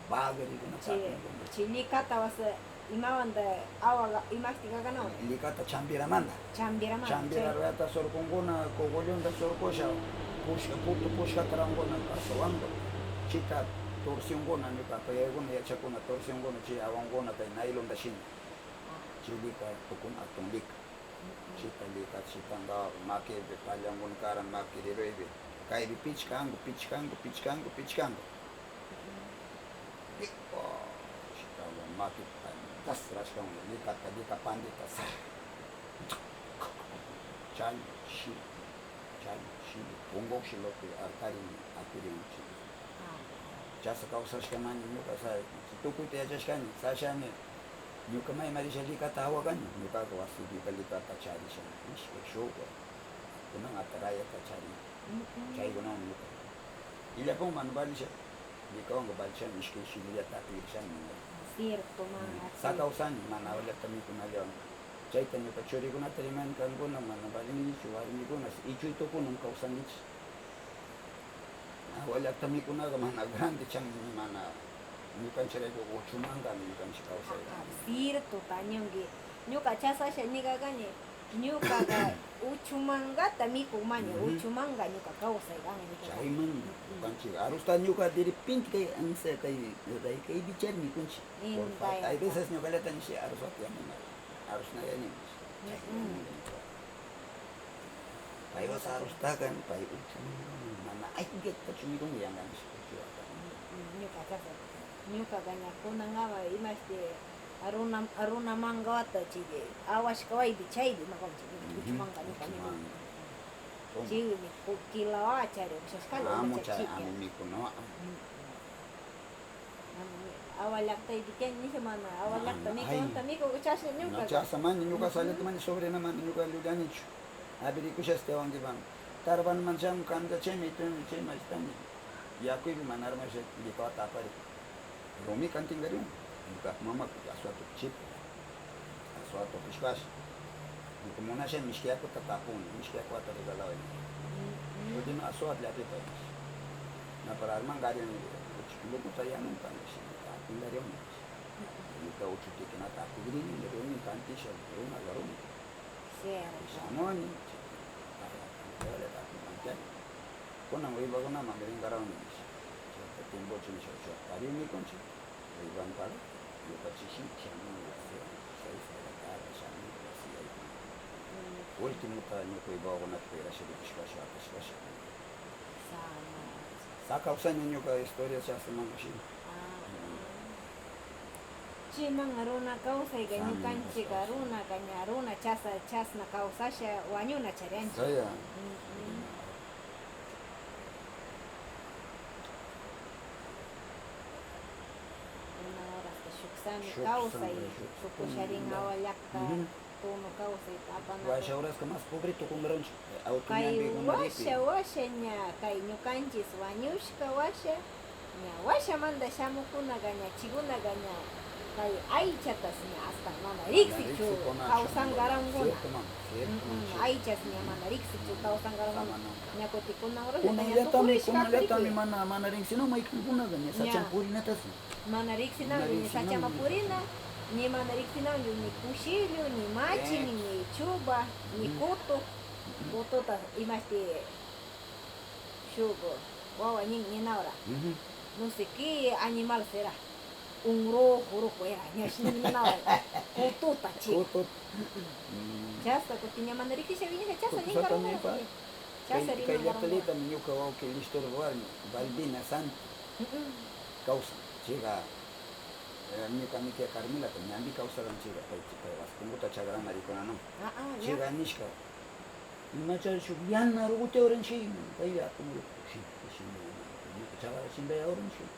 bagri, kuna. Chi-, sapinkuna. Chi likata wasa, imawanta awaga, imasti gaganawan? Likata chambiramanta. Chambiramanta. Chambira chay ruyata surkunkuna, cogollonta surkusha, push-, putu pushkata rankuna, kasawanku. Chita torsionkuna, ñuqapa yaykuna yachakuna, torsionkuna, chay awankuna, kay nailonta shina. Ah. Chay lika tukun, atun lika. Mm, mm. Chita lika, chitanga, makipi pallankuna karan, maki riruypi. Kaypi pichkanku, pichkanku, pichkanku, pichkanku. Pico, chita maki pantas rashkan, lika, lika pandita sa. Chay shi, chay shi, pungu shilopi artarin, atirin chi. Ah. Chasa kawsashkamani ñuka sa-, tukuyta yachashkani, sashani, ñuka mayma risha likata hawakani, ñukaga wasipipa likata charishani, ishkay shukwa, kunan atarayata charin, chaykunawan ñuka. Illapun mana valisha, likawanka valisha, ishkay shillillata apirishani. Cierto, mana. Sa kawsani, mana awallakta mikunallawan. Chayta ñuka churikunata rimani, kankuna mana valinkichu, warmikuna, ichuytukunam kawsankichis. Awallakta mikunaqa mana grande chan, mana ñukanchirayku uchumanqami ñukanchik kawsayqa. Ah, cierto, tañunki. Ñuka chasasha ñiqaqaña, ñuqaqa uchumanqata mikuqmaña, uchumanqa ñuqa kawsayqaña ñuqaqa. Chayman ñuqanchik arusta ñuqa de repente kay ansa kay, kay, kay bichar mikunchik. Por falta. Hay veces ñuqallata nishi aruswata yanimari. Arusna yanimish. Chayman ñuqa. Paypas arustaqa, pay uchuman mana ayllaktachu mikun yanqanchik uchuwata. Ñuqa chasa, ñuqaqa ña kunanqa imashti runa, runa manqawata chaypi, awashkawaypi chaypi maqanchik, uchumanqa ñuqa mikun. Chaymi kilawa chari, ushashkalla. Amo chari, amo mikunawa. Awallakta ipikan nisha mana, awallakta mikunta miku, chasha ñuqa. Chasa mana, ñuqa salita mana, sobrina mana, ñuqa llullanichu. Abirikushas tewankipan. Tarpan mancham kanta chaymi, chaymi, chaymi, chaymi. Yakuypi mana armasha, llikawata apari. Rumi kantinqariwan. Ñuqa mama aswata chipu. Aswata tukushpash. Ñuqa munasha mishki yakuta tapun, mishki yakuta regalaway. Última aswata llapipay. Napara armanqariwan, uchukuta yanunpan, kantinqariwan. Ñuqa uchuta tikinata apigrini, rumi kantisha, runa, runa. Shamuni. Kunan uywakunaman rinqarawni. Chayta tiempochu nisha uchuta pariw mikunchik. Uywan para, ñuqa chishin shamun wasiwan, seis de la tarde shamun wasi yaykun. Ultimota ñuqa uywakunata tikrasha rikushpasha, apashpasha. Sa kawsani ñuqa historia chasnamanshi. Chayman runa kawsayqa ñuqanchikqa runaqa ña runa chasa, chasna kawsasha wañuna chariyanchik. Runa horasqa shuk sami kawsay, tukusharin hawa llaqta. Tono kawsayta apanakun. Washa horasqa mas pobre tukunqaranchik, auto ñanpi, washa, washa ña kay ñuqanchik wañushqa washa, ña washamanta shamuqkunaqa ña chikunaqa ña kay aychatas ña hasta mana riqsichu kawsanqarankuna. Aychas ña mana riqsichu kawsanqarankuna. Ña kutikuna horasta ña tukurishqa. Kunallatami mana, mana riqsinaw mayqinkunaqa ña sachan purinatas. Mana riqsinanchu ni sachama purina, ni mana riqsinanchu ni kushillu, ni machin, ni chuba, ni kutu. Kututa imashti shuk wawa nin, ninawra. No sé qué animal será. Un rojo, rojo era, ña shin ninawra. Kututa chi. Chasa kuti ña mana riqsisha wiñasha chasa ninqaru. Kay, kay llaqtalitami ñuqa wawqi Listor warmi, Balbina Santi, kawsan. Chayqa, eh, ñuqa Miquia Carmelata ñanpi kawsarqan chayqa, pay, pay wasi punkuta chakrana rikunanam. Chayqa nishqa, imacha shuk yana rukuta uranchik, paylla punku, shuk, shuk, ñuqa chakrachinpay uranchik.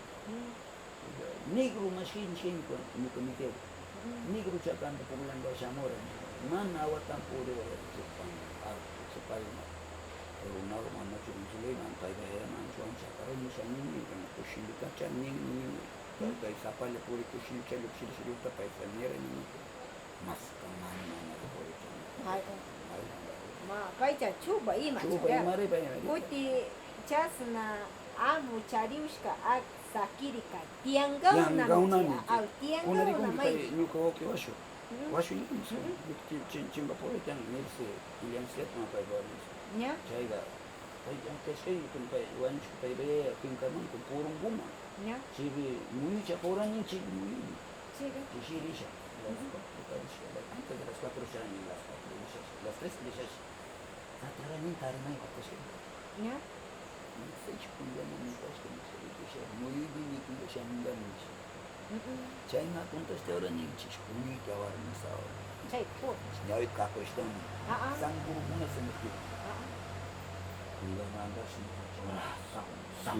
Negro mashkay nishkaymi kunan, ñuqa Miquia. Negro chakanta pukllanqa shamurqa. Mana awatan puriwaychu, payman, payman. Runaqa manachu insulayman, payqa yayamanchu, ancha karu nisha nini, kushilluta chay nin, nin. Kay sapalla puri kushillucha llukshirishilluta payta nira nini. Maska mana, mana purichu. Ma, kaycha chuba ima. Chuba ima, ripa ima, ripa. Kuti chasna amu chariushka ak Sakirika, tiyanqawnami. Tiyanqawnami. Aw, tiyanqawnami. Kunarikun kay ñuqa wawqi washu. Washu ñuqa, chi-, chi-, chimpa puritan, nirsi, Ilian Sietma pay puritan. Ña. Chayqa, pay, aunque chay, pay, wañushka pay, pay, fincaman, purunkuman. Ña. Chaypi muyucha puranin, chaypi muyuni. Chaypi. Chishirisha. Las cuatro, antes de las cuatro, las cuatro risha, las tres risha. Tatarani tarimay watashka. Ña. Nisha, kunllaman nipashka, nisha, muyuymi nikunlla shamunqami, nisha. Chayna contestawra ninchik, kunita warmi sawa. Chay, pu. Ñawita kapushtan. Sankurukuna sankurukuna. Kunllamantash, san, san.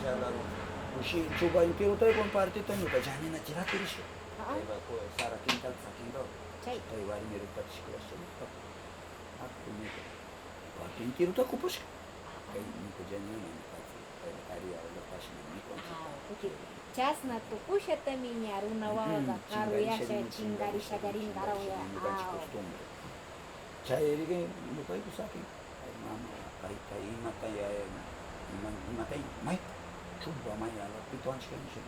chay lado, ushi chuba enterota compartita ñuqa llañinachiraq rishani. Ah. Kaypa, pues, sara quintal sakinqa. Chay. Kay warmi rupachishka washaña. Aku ñuqa. Parte enterota ocupashka. Kay ñuqa llañina, ñuqa. Kay ari, ari, ari, ari, ari. Ah, ok. Chasna tukushatami ña runa wawaqa karuyasha, chinkarishalla rinqarawya. Ñuqanchik costumbre. Chayriki ñuqayku sakin, ay, mama, kay, kay, imata, ya, ya, ima, imata, may, chuba, may, ala, pito anchik, anchik.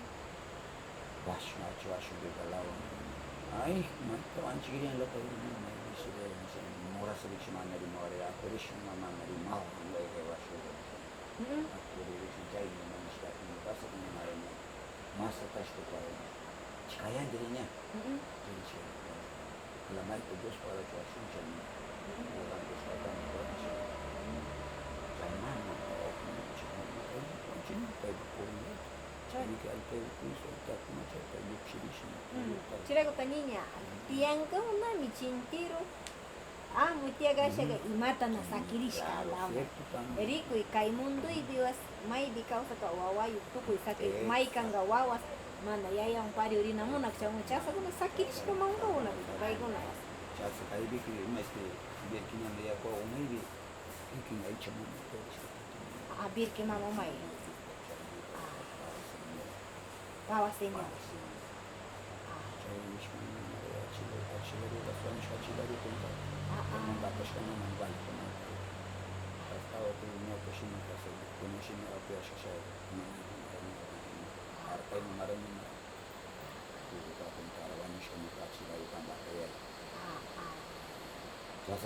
Washu, achu, washu, de galawan. Ay, mayta anchik, rin, ala, kay, may, may, murasa, mana, rin, mawari, akurishun, mana, rin, mawa, kay, kay, washu, rin. Mm. Akurishun, chay, mana, mashka, pasa, mana, rin, masa, tashku, kay, chikayandi, rin, ya. Mm. Rin, chay, Lamayta Dios parlachwashunchik, ñuqanchik kayta niwachun. Chaymanta, kaypa purina. Chay. Chaymi kay allpa uyshuytakunachaw kay llukshirishun. Mm. Chayraykutaq niña, tiyanqamunami chintiru, amu tiyakashaqa imata na sakirishka. Claro, alawan. Cierto también. Rikuy, kay mundoypi was-, maypi kawsaq wawayuq tukuy sakir, exacto, maykanqa wawas mana yayawan pariw rina munaq, chaywan chasakuna sakirishkamanqa unaq, paykuna. Chasa kaypiki, ima, este, Birki mama yaku umaypi, Birki aycha mama, ah, Birki mama umay. Ah. Pawa señora. Pawa señora. Ah. Chay nishpa, achila-, achilaripas, wañushka achilarikunqa. Ah, ah. Chayman apashka mama, vale, hasta otro ñawpa shimi kasa, como shimi apuyashka, chay, arpay mama, rey mama.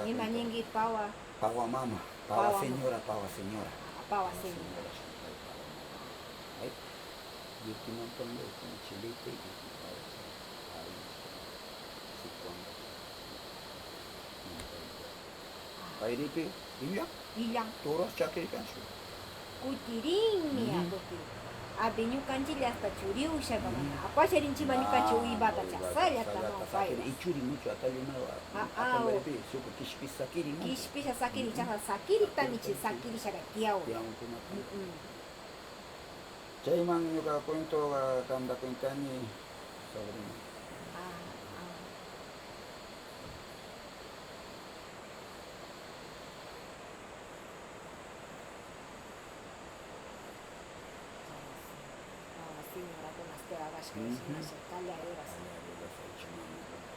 Ima ninki, pawa? Pawa mama, pawa señora, pawa señora. Ah, pawa señora. Pawa señora, pawa mama. Ay, yurkimantan, yurkiman chilite, yurkiman, pawa señora. Ay, sikuwan. Payripi illan. Illan. Toros chakirkanchu. Kutirinmi, mm, kutirin. Abi, ñukanchilla hasta churi ushaka mana, mm, apasharinchima ñukanchi, ah, uywata, uywata, chasallata, chasallata, no, sakiri, paypas. Y churi mucho atallinawa, ah, ah, apanqaripi, suku kishpis sakiri, mucho. Kishpisa sakiri, mm, chasa sakiritami chi, sakirishaka tiyaw. Tiyaw, mm, mm. Chayman ñuqa cuentoqa qamta cuentani, sobrino. Ah, ah. Ah, señorakunas tiyakushka, ujú, imasha, qallariras. Qallariras, aycha mamakuna.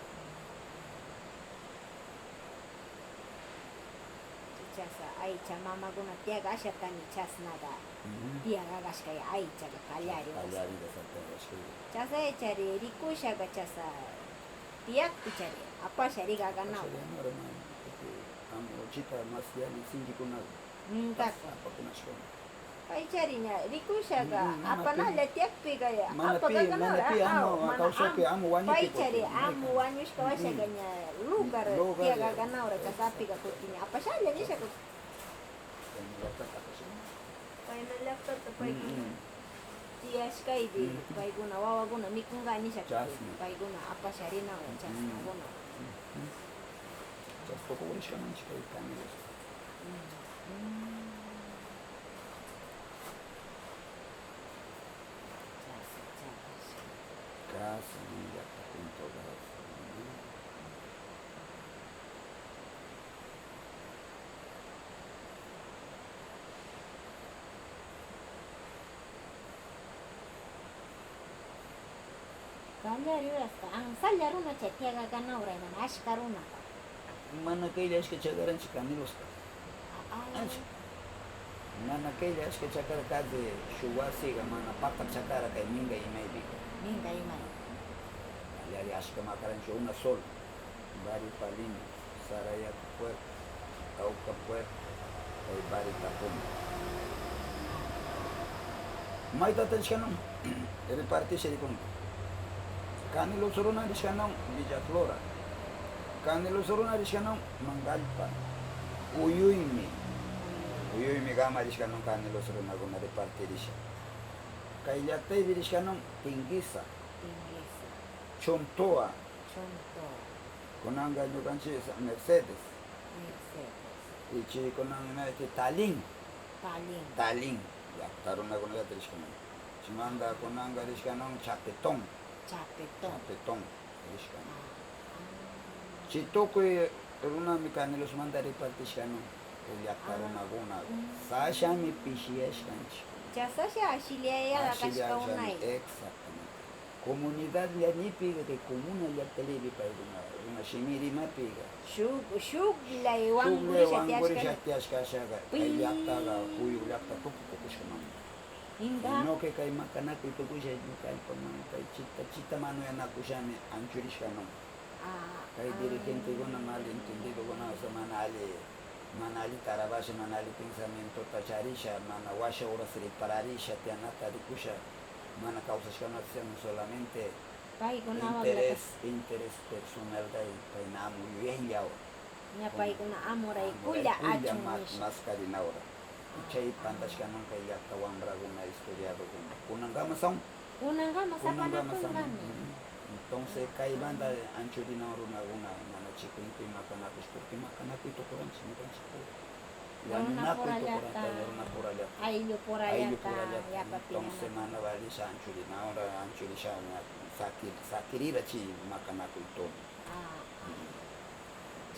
Chasa aycha mamakuna tiyakashatami chasnaqa, ujú, tiyakashka aychaqa qallariras. Qallariras, qallariras. Chasa aychari rikushaka chasa tiyakpichari apasha rikakanaw. Apasha rikakanaw, hermano, porque amu chita mas yali sinchikuna, mm, kaka, apakunashun. Paychari ña rikushaka, mm, mm, mana apanalla pi, tiyakpika, mana pi, apakakanaw, mana pi, ah, amu, mana kawsaypi amu, amu wañupi, paychari porque amu wañushka, mm, washaka ña lugar, lugar tiyakakanawra, chasapika, exacto, kuti ña apashalla nishaka. Payna llaqtata apashan. Payna llaqtata paykuna, mm, mm, tiyashkaypi, mm, paykuna wawakuna mikunqa nishaka, chasna, paykuna apasharinawra, mm, chasnakuna. Mm. Chasna tukukurishkamanchik kay Canelosta. Mm. Mm. Casi, casi. Casi, mira, te cuento, casi. Qallariwasqa, ansalla runa chay tiyakakanawra, mana ashka runa. Mana kaylla ashka chakaranchik Canelosta. Ah, ah. Ancha. Mana kaylla ashka chakara kati, shuk wasiqa mana paqta chakara kay Minga imaypi. Minga imay. Allari ashka makaranchik, una sol. Barrio Palini, Sarayaku Puerto, Cauca Puerto, kay Barrio Tapuna. Maytata rishkanun, repartisha rikun. Caneloso runa rishkanun Villaflora. Caneloso runa rishkanun Mangallpa. Uyuymi. Uyuymi gama rishkanun Caneloso runakuna repartirisha. Kay llaktaypi rishkanun Tinguiza. Tinguiza. Chontoa. Chontoa. Kunanqa ñuqanchik Mercedes. Mercedes. Y chaykunan imayki Tallin. Tallin. Tallin. Llaqta runakunata rishkaman. Chaymanta kunanqa rishkaman Chapetón. Chapetón. Chapetón rishkaman. Ah. Chay tukuy runami Canelosmanta repartishkaman. Kay llaqta runakuna. Ah. Sashami pishiyashkanchik. Chasasha ashillayala kashka unay. Exactamente. Comunidad llañipiqa, kay comuna llaqtallaypi paykuna, runa shimi rimapiqa. Shuk, shuk llaywan shuk llaywan gurisha tiyashka, gurisha tiyashkashaqa, kay llaqtaqa, huyu llaqta tukukushkamanmi. Inda. Sino que kay makanakuy tukusha ñuqa allpaman, kay chita, chita manuyanakushami anchurishkaman. Ah, kay ah. Dirigentekuna mal entendidokuna, o sea, mana alli, mana alli tarabasha, mana alli pensamientota charisha, mana washa horas repararisha, tiyanata rikusha, mana kawsashkanata, sino solamente paykunawan interés, interés personal kay, kayna amo yuyayllawan. Ña paykuna amuraykulla achun mas, nisha. Maskarinawra. Ah. Chay pantashkaman kay llaqta wamrakuna estudiadokuna. Kunankaman son. Kunankaman, kunankaman sapanakunqami. Entonces, kay banda anchurinawan runakuna mana chikuynikuy makanakush, porque makanakuy tukuranchik, ñuqanchik pura. Wañunakuy tukuranta, runapurallata, runapurallata. Ayllupurallata, ayllupurallata. Entonces, mana valisha anchurinawan, anchurisha, sakir-, sakirira chay makanakuy tun. Ah.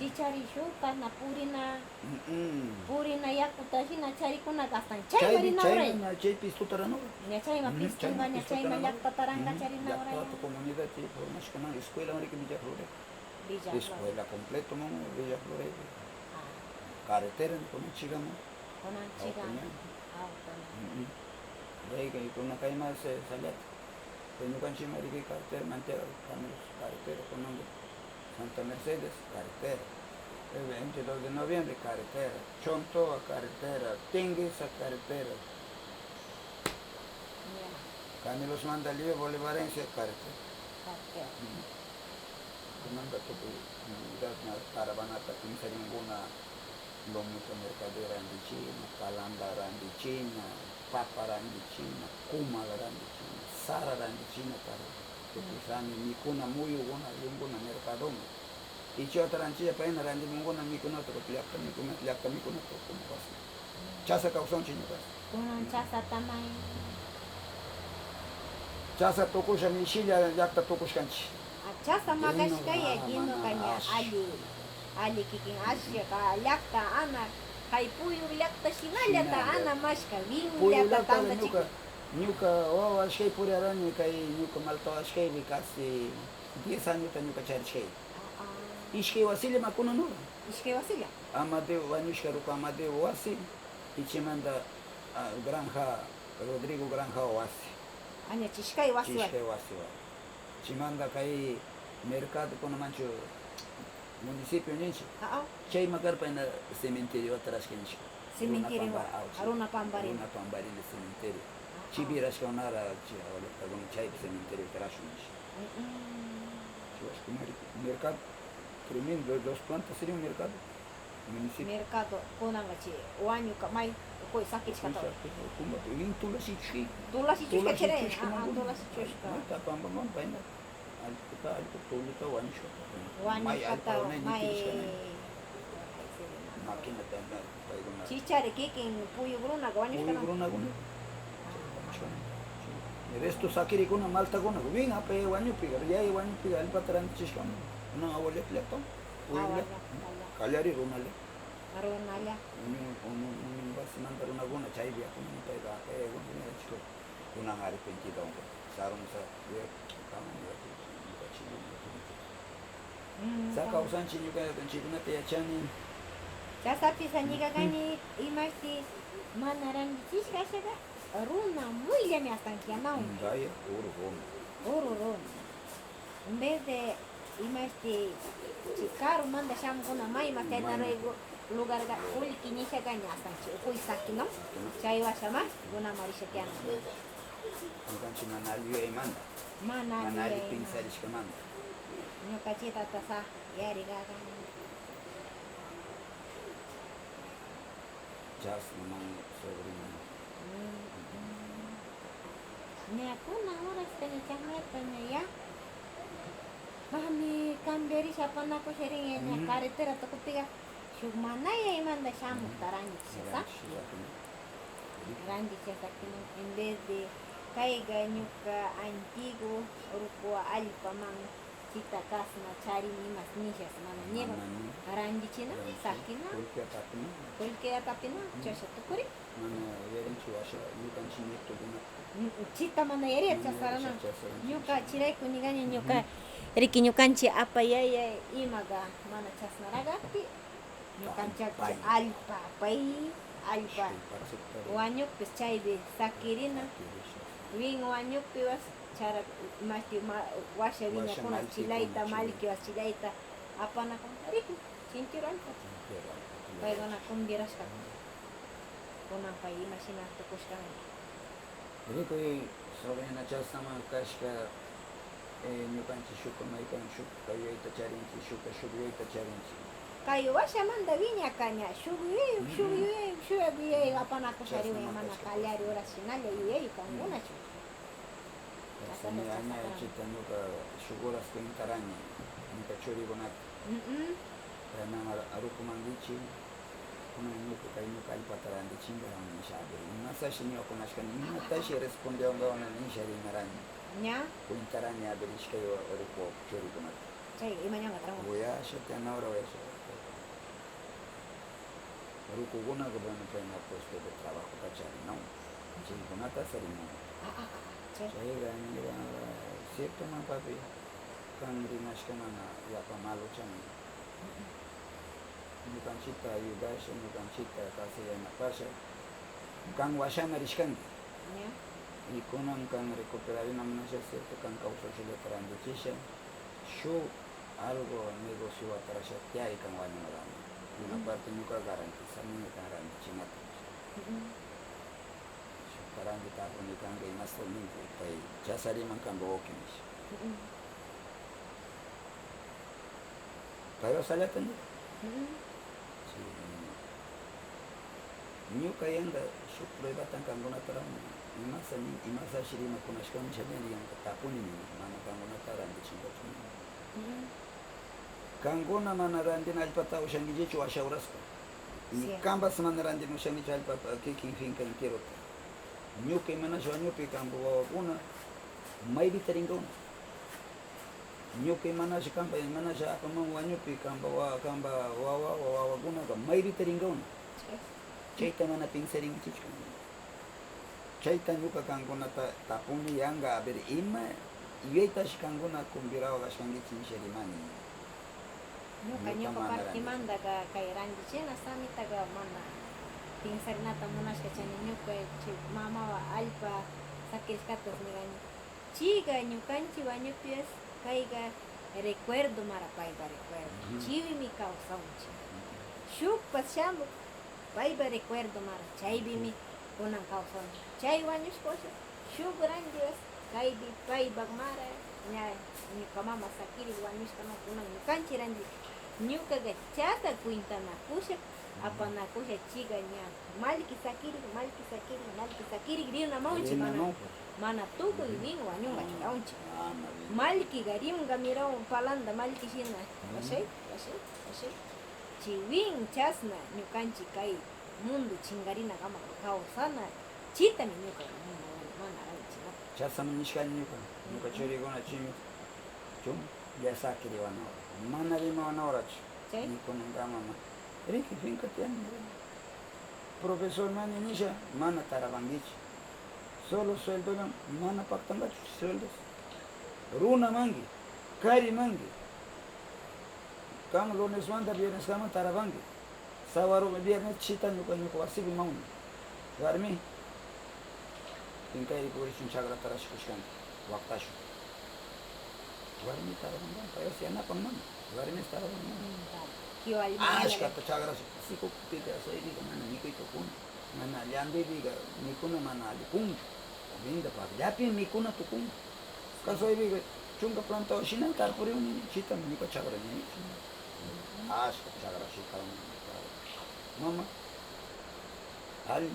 Chicharishupana purina, mm, purina yakuta hina charikuna kastan. Chaypi, chaypi, chaypi pistutarana. Ña chayma, mm, pistunga, chayma ña chayma pistutarana. Llaqtataranqa, mm, charinawra. Llaqtata comunidad chay formashkana escuela riki Villaflores. Villaflores. Escuela completoman Villaflores. Ah. Carretera, kunan chigaman. Kunan chigaman. Awtoña. Awtoña. Mm, mm. Riki, kunan kayma se-, sallata. Kay ñuqanchikman riki carretera, mantera, Caminos carretera, kunanqa Santa Mercedes carretera, el veintidós de noviembre carretera, Chontoa carretera, Tinguiza carretera, ya. Canelosimanta Bolivariancia carretera. Carretera. Mm. Kunanqa tukuy, mm, caravanata piensarinkuna. Lomito mercado rantichina, calanda rantichina, papa rantichina, kumal rantichina, sara rantichina, para tukushani mikuna muyukuna, yunkuna mercadoman. Y chayta rantichilla payna rantimunkuna mikunata, llaqta mikuna, llaqta mikunata, como pasa. Chasa kawsanchik ñuqanchik. Kunan chasata may. Chasa tukusha, mishilla llaqta tukushkanchik. Chasa makashkaya, llino kaña, alli, alli kikin ashka llaqta, ana, kay Puyu llaqta shinallata, ana mashka, puyu llaqta tanta ñuka, ñuka wawa ashkay puriarani, kay ñuka Malta ashkaypi casi diez añota ñuka charishkay. Ah, ah. Ishkay wasilla makuna nura. Ishkay wasilla. Amadeo, wañushka ruku Amadeo wasi, y chaymanta, ah, Granja, Rodrigo Granja wasi. Aña chishkay wasi. Chishkay wasi. Chaymanta kay mercadokunamanchu municipio ninchik. Ah, ah. Chayman karpayna cementeriota rashkanchik. Cementerio, runa pambari, ah, runa pambarini cementerio. Ah, ah. Chaypi rashkanara, chay abuelitakuna chaypi cementerio karashun ninchik. Mm, mm. Churashkunari mercado, tremendo, dos plantas sería un mercado. Municipio. Mercado, kunanqa chay wañuka may, uku sakirishkata. Uku sakirishka, uku, uku, tulashichushka. Tulashichushka, tulashichushka, ah, ah, tulashichushka. Mayta pambaman payna, allquta, allqu tulluta wañushkata. Wañushkata, may allpa runay may. Máquinata, paykuna. Chichari kikin puyuq runaqa wañushkana. Puyuq runakuna. Resto sakirikuna, maltakuna, win apay wañupika, yay wañupika, allpata rantichishkana. Kunan abuelita llaqta. Puyuq llaqta. Kallari runalla. Runalla. Uñun, uñun, uñun wasimanta runakuna chaypi yakuman payqa, eh, kunanqa arrepentido, sarun sa-, eh, kaman, eh, ñuqanchik, ñuqanchik. Mm, sa kawsanchik ñuqa, ñuqanchikkunata yachani. Chasapis ñuqa kani, imashti mana rantichishka ashaqa, runa muyllami astan kanawan. Daya, uru runa. Uru runa. En vez de, imashti, chay karumanta shamukuna mayman, mayman. Lugarqa kullki nishaqa ña astan chay ukuy sakiman, chay washaman, runa marisha tiyan. Ñuqanchik mana alli yuyaymanta, mana alli yuyaymanta, mana alli pensarishkamanta. Ñuqachitata sa-, yarigagan. Chasnaman sobrina. Mm, mm. Ña kunan horastaña chaqnarpaña ya. Mami cambiarisha apanakusharin ya, ña carretera tukupika shuk mana yaymanta shamuqta rantichishasa. Rantichishasa, en vez de kayqa ñuqa antiguo Urquwa allpaman chita kasna charini imas nishas mana niwan. Rantichina, sakina. Qullqi atapina, chasha tukuri. Mana yarinchu washa ñuqanchik nietukuna. Mm, chita mana yariya chasarana. Ñuqa chirayku ñigaña ñuqa riki ñuqanchik apa yaya imaga mana chasnaragakpi. Ñuqanchik allpa, pay, allpa wañukpis chaypi sakirina. Win wañukpiwas chara, mashti ma-, washa wiñakuna chilayta, mallkiwas chilayta apanakun. Riki, chinchiro allpa. Paykuna kumbirashkakuna. Kunan pay imashina tukushkanki. Rikuy, sobrina, chasnaman kashka, eh, ñuqanchik shuk maykan, shuk yuyayta charinchik, shuk, shuk yuyayta charinchik. Kay washamanta wiñakaña, shuk yuyay, shuk yuyay, shuk yuyay apanakushariwan mana kallari horas shinalla yuyay kankunachu. Chasnaman aña chita ñuqa shuk horas cuentaraña, ñuqa churikunata. Kayman arukumankichik. Kunan ñuqa kay ñuqa allpata rantichinkiman nisha, a ver, imasashi ñuqa kunashkani, imatashi respondewankawan nisha rimaraña. Ña. Cuentaraña, a ver, ishkay wa-, ruku churikunata. Chay, imañanqa trabajo? Uyasha, tiyan ahora uyasha. Rukukunaqa, bueno, kayna puesto de trabajo kacharimun. Chaykunata sarimun. Ah, ah, ah, chay. Chayqa, mira, cierto, man papi, kan rimashka mana yapa maluchami. Ñuqanchikta ayudasha, ñuqanchikta casi yanapasha, kan washana rishkanki. Ña. Y kunan kan recuperarina munasha, cierto, kan kawsashallata rantichisha, shuk algo negocio watarasha tiyay kan wañunqami. Una parte ñuqa garantizani kan rantichinata. Shukta rantita apuni kanqa, imasta ninki, pay chasariman kanpa wawqi nisha. Paywan sallata niq. Mm. Sí. Ñuqa yanqa shuk pruebatan kankunata rawna, imasa nin, imasashi rimakunashkan nisha nin, yanqa tapuni nin, mana kankunata rantichinqachu nin. Mm. Kankuna mana rantina allpata ushankichichu washa uraspa. Ni kanpas mana rantimushankichu allpata, kikin finca enterota. Ñuqa imanash wañupi kanpa wawakuna maypita rinkauna. Ñuqa imanash kanpa, imanash apaman wañupi kanpa wa-, kanpa wawa, wawakunaqa maypita rinkauna. Chayta mana pensarinkichichu kankuna. Chayta ñuqa kankunata tapuni yanqa, a ver, ima yuyaytash kankuna kumbirawa kashkankichik nisha rimani. Ñuqa, ñuqa ñuqa mana partemantaqa kay rantichina samitaqa mana pensarinata munashka, chaymi ñuqa chay mamawan allpa sakirishkatas nirqani. Chayqa ñuqanchik wañuptipas kayqa recuerdo mara, paypa recuerdo. Ujú. Chaywanmi kawsanchik. Ujú. Shukpas shamuq, paypa recuerdo mara, chaywanmi kunan kawsanchik. Chay wañushpa shuk rantipas kaypi paypa mara, ña ñuqa mama sakiriq wañushkama kunan ñuqanchik rantichik. Ñuqaqa chayta cuentanakushaq, apanakushaq chayqa ña. Mallki sakiriq, mallki sakiriq, mallki sakiriq rinamanchik, mana, mana tukuy win wañunqachu kanchik. Mallkiqa rinqa mirawan palanta mallki shina, washay, washay, washay. Chay win chasna ñuqanchik kay mundo chinkarinakama kawsana, chaytami ñuqa munani, mana rantichinata. Chasna nishkani ñuqa, ñuqa churikuna chaymi, chum, ya sakiriwanahora, mana rimawanahurachu. Chay. Nikunankama, ma-, riki, finca tiyan. Profesor mani nisha, mana tarapankichu. Solo sueldolla mana paktanqachu sueldos. Runamanki, karimanki. Kan lunesmanta vierneskaman tarapanki. Sábado, viernes chita ñuqa, ñuqa wasipi mauni. Warmi, pinkayri purichun chakrata rashikushkanki, waktashun. Warmi tarapanqan, payas yanapan mana. Warmis tarapan mana. Ashkata chakrasha, sikupika, asaypika mana mikuyta kuna. Mana llambipika mikuna mana allipunchu. Lindapaq llapin mikuna tukun. Kasuwaypiqa chunka plantawan shina tarpuriwan nin, chitam ñuqa chakrañani. Ashka chakrashqa kawan. Mama, alli,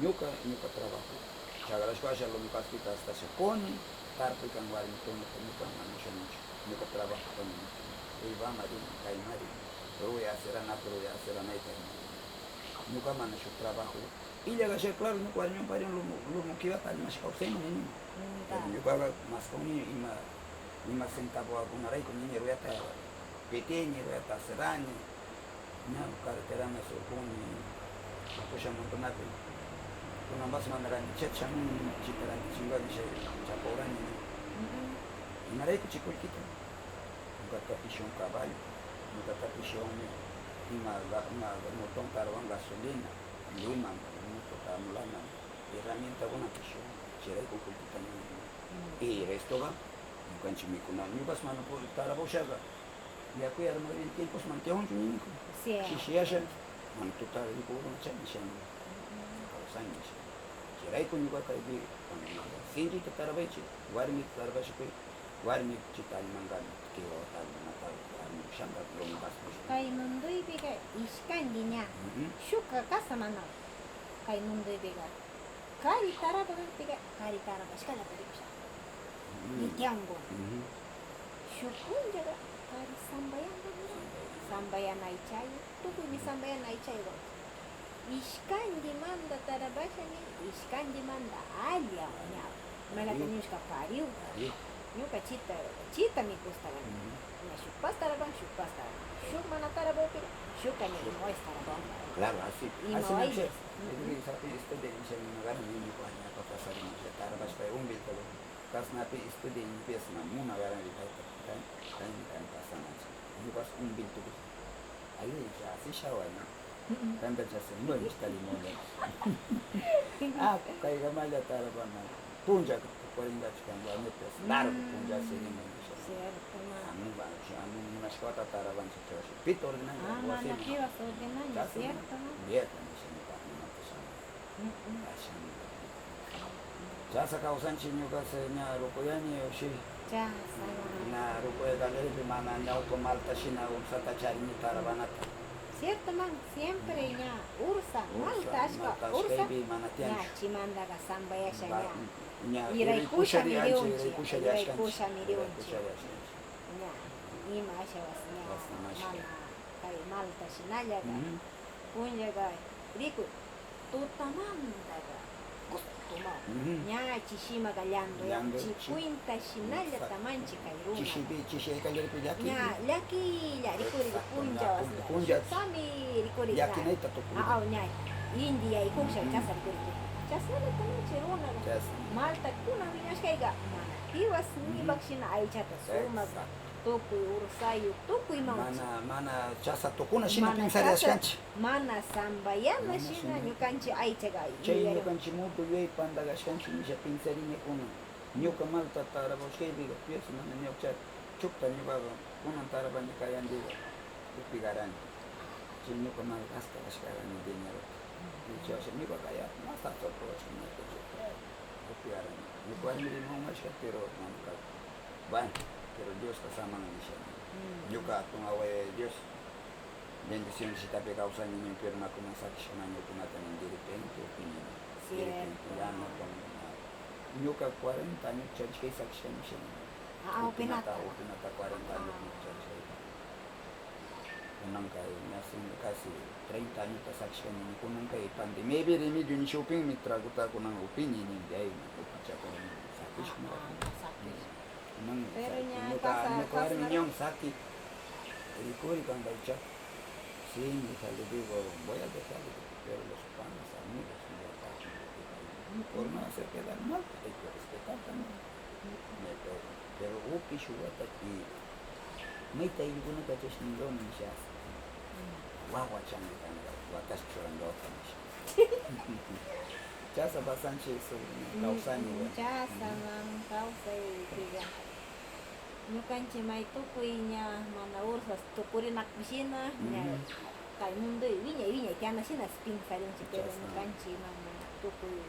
ñuqa, ñuqa trabajo. Chakrashpa asha lumi kaspita astashakuni, tarpuykan warmi tunuta, ñuqa mana shamunchu. Ñuqa trabajo kani, uywama rin, kayma rin, ruway asirana, ruway asiranayta. Ñuqa mana shuk trabajo. Illaqa asha, claro, ñuqa warmiwan pariwan lumu, lumu kiwata allimash kawsayman nini. Pero ñuqaqa maskuni ima, ima centavokunarayku nini ruyata pitini, ruyata asirani. Ña carreteraman surkuni, pushamunkunapi. Kunanpas mandarani, chayta shamun, chayta rantichinqa nisha chapurani. Imarayku chay kullkita? Ñuqata pishun caballo, ñuqata pishunmi ima, ga-, ima motonta tarwan gasolina, liman, motota amulaman, herramientakuna pishun, chayrayku kullkita nini. Y restoqa, ñuqanchik mikuna, ñuqas mana pu-, tarapushaqa, yaku armagrin tiempos mana tiyanchu ninku. Shishiyasha, mana tuta rikuqruna chaymi shamun. Kawsani nisha. Chayrayku ñuqata, sinchita tarapaychik, warmita tarapashakuy. Warmi chita almanqami, kiwata almanata warmi ushanqa, lumipas ushan. Kay mundoypiqa ishkanlli ña. Shukqa kasa mana. Kay mundoypiqa kari tarapakaqpiqa kari tarapashkalla purikushan. Ni tiyanku. Shuk punllaqa kari sambayanqa, sambayana aychayuq, tukuymi sambayana aychayuq. Ishkanllimanta tarapashani, ishkanllimanta alli ña. Imalataq ñushka pariw. Ñuka chita, chita mikusta kani. Ña shukpas tarapan, shukpas tarapan. Shuk mana tarapupira, shukqa ña imaways tarapan. Claro, así. Así no sé. Estudiar, tarapashpa, un biltalo. Kasnapi estudia empieza, muna garan ripayta, kan, kan, kan, pasanacha. Ñuqas un biltalo. Alli, así shawani. Tanta chasi, no, está limón. Ah, kayqa malla tarapana. Puncha, cuarenta chikan, warmipas, largo puncha, así, limón. Cierto, ma. Amu, amu, munashkata tarapancha, chashi. Pita ordenanqa, ah, mana pipas ordenaña, cierto, ma. Bien, bien, bien. Chasa kawsanchik ñuqas ña rukuyani, ushi. Chasa. Ña rukuy kallaripi mana ñawpa malta shina ursata charini tarapanata. Cierto, man, siempre ña ursa, ursa, malta ashka, malta ursa. Ashkaypi mana tiyanchu. Ña, chimandaqa sambayasha ña. Ña iraykusha, iraykusha mirionchi, iraykusha, iraykusha mirionchi. Ña, ima ashawas ña, mana, kay malta shinallaqa. Punllaqa, rikuy, tutamantaqa, gustuman. Ña chishimaqa llanduyan, llanduyan, chikuynta shinalla tamanchi kay runa. Chishipi, chishiy kallaripi llaki. Ña, llakilla, rikuriq punllawas ña. Puncha. Sami rikuriq. Llakinayta tukuriq. Ah, ña, inti yaykusha, chasa rikuriq. Chasnalla tamanchi runaqa. Maltakuna wiñashkayqa, mana piwas nipaq shina aychata sumaq. Tukuy ursayuq, tukuy mawchi. Mana, mana chasa tukuna shina piensariashkanchik. Mana sambayana shina ñukanchik aychaqa. Chay ñukanchik mundo yuyay pandagashkanchik nisha piensarinakuna. Ñuka malta tarapushkaypiqa pienso mana ñuqcha chukta ñuqaqa kunan tarapani kayandiqa upigarani. Chay ñuka malta gastagashkarani dinero. Ñuqcha ñuqaqa ya mas alto upigarani. Ñuka warmi rimamashka pero mana. Bueno, pero Diosqa saman nisha. Ñuka hatun away Dios bendición shitapi kawsani nin, pero nakunan sakishka mañukunata nin, de repente upini. De repente ya no tomo nada. Ñuka cuarenta años charishkay sakishka nisha. Ah, upinata, upinata cuarenta años charishkay. Kunanqa ña casi treinta añota sakishkani, kunanqa pandemia, epidemia nisha upinmi traguta kunan upini nin, de ahí upichakuni, sakishkuna. Pero ña ñuka, ñuka warmi ñan saki, rikuri kanqaycha. Sí, mi salud digo, voy a dejar, pero los panes, amigos, por no hacer quedar mal, hay que respetar también. Pero upi shuk wata y mayta ayllukunata chashninkawan nishas. Wawa chani kanqa, watas churanqa wata nisha. Chasa pasanchik, kawsani. Chasaman kawsaypiqa. Ñukanchik may tukuy ña mana ursas tukurinakpi shina, ña kay mundoy wiñay wiñay tiyana shinas piensarinchik, pero ñukanchik mana tukuy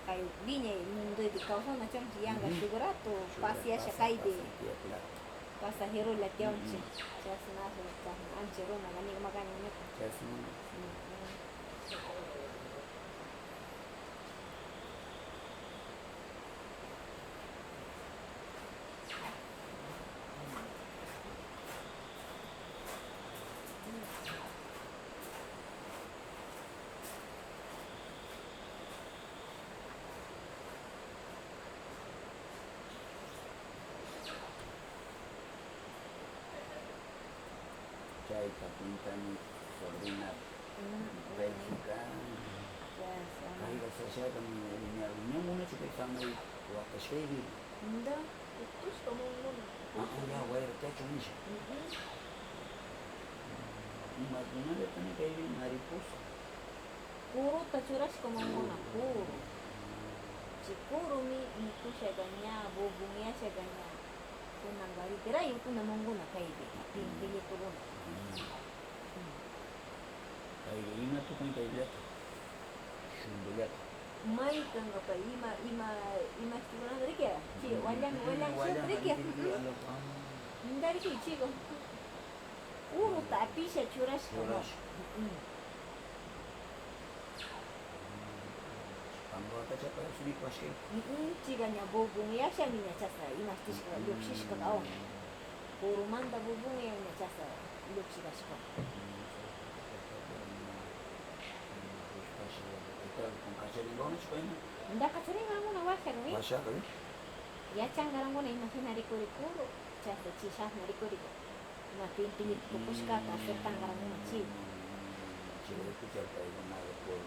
Kay wiñay mundoypi kawsanachunchik, yanqa shuk rato paseasha kaypi. Pasajerolla tiyanchik. Chasna, chasna, ancha runa, amigo makaña, amigo. Chasna. Chayta pintani sobrina, mm, Bélgica. Ya, ya. Kayqa sashaqa ni, ni, ni, ni, ñamunachu kay samay wakashayki. Da, ukushka manguna. Ah, ya, wayra techo nisha. Ujú. Imakunallataq kaypi mariposa. Kuruta churashka manguna, kuru. Chay kurumi mikushaqa ña, bubunyashaqa ña. Kunanqa ripirayuq kuna manguna kaypi, pin-, pinillitukuna. Mm. Kayqa ima tukan kayllata? Shumbullata. Maykanqa pay ima, ima, ima istikuranta riki, chay wallan, wallan, wallan riki. Nda riki, chayqa. Kuruta apisha churashka. Churashka. Mm. Panduata chapayuq sirikuwashka. Mm, chayqa ña bubunyashami ña chasa, ima tishka llukshishka kawan. Kurumanta bubunyan ña chasa llukshikashka. Nda kacharinqawanchu payman? Nda kacharinqankuna washa rumi. Washa rumi. Yachanqarankuna imagina rikuri kuru, chasna chishasna rikuri. Ima pinpillitu tukushkata aceptanqarankuna chi. Chaypi paykunaqa por,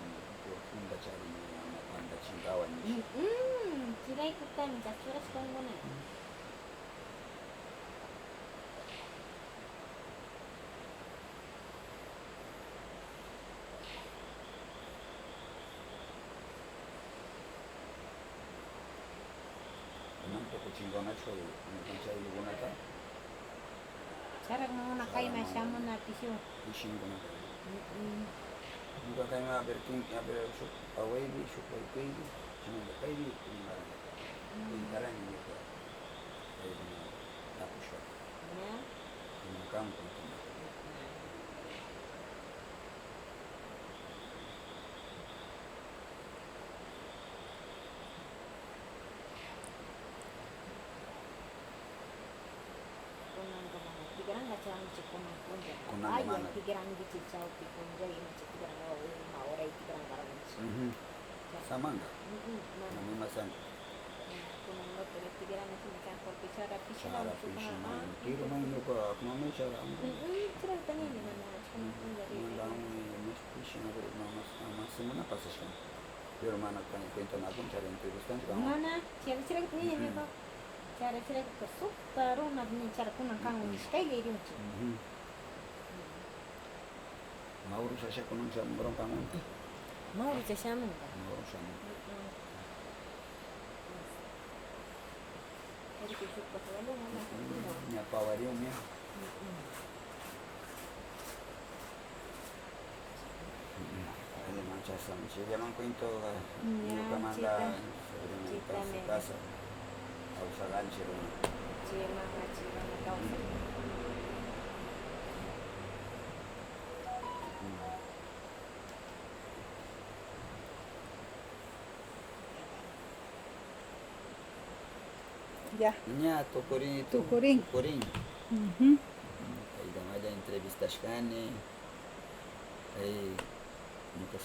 por funda charin, ama tantachinqawan. Mm, mm, chiraykutami churashkankuna. Kunan tukuchinkunachu ñuqanchik ayllukunata? Charak manguna kayman shamuna pishu. Pishinkunata. Mm, mm. Ñuqa kayman, a ver, kin, a ver, shuk awaypi, shuk wayqiypi, chayman kaypi, mm, pintarani ñuqa. Kayman tapushpa. Ña. Kunan kan, kunan. Kunanqa mana tikranqachu ancha kunan punlla. Kunanqa mana. Tikrankichik chawpi punlla imacha tikranqa, ima horay tikranqarqunchik. Ujú. Samanqa. Mm, mm, mana. Mana ima sanchu. Kunanqa pero tikranqa hina kan, porque chara pishiman, chara pishiman, tiruman ñuqa, kunanmi chara. Mm, mm, chira taniña mana, kunan punlla. Mana, pishiman, pero mana, mana semana pasashkan. Pero mana cuentanakun, chara entrevistanchik. Mana, chara chira taniña ñuqa. Chara chira sukta runa ni chara kunan kan, nishkaylla irinchik. Ujú. Mauro sasha kunan shamunqa kanman. Mauro shamunqa. Mauro shamunqa. Mm, mm. Ña pawariunmi. Mm, mm. Alliman chasam, chayllaman cuentoqa ñuqamanta, chayta, sobrinayta, chaytami, su casa, kawsarqanchik runa. Chaymanqa, chaymanqa kawsan. Ya. Ña, tukurin, tukurin. Tukurin. Ujú. Kaykamalla entrevistashkani. Kay, ñuqa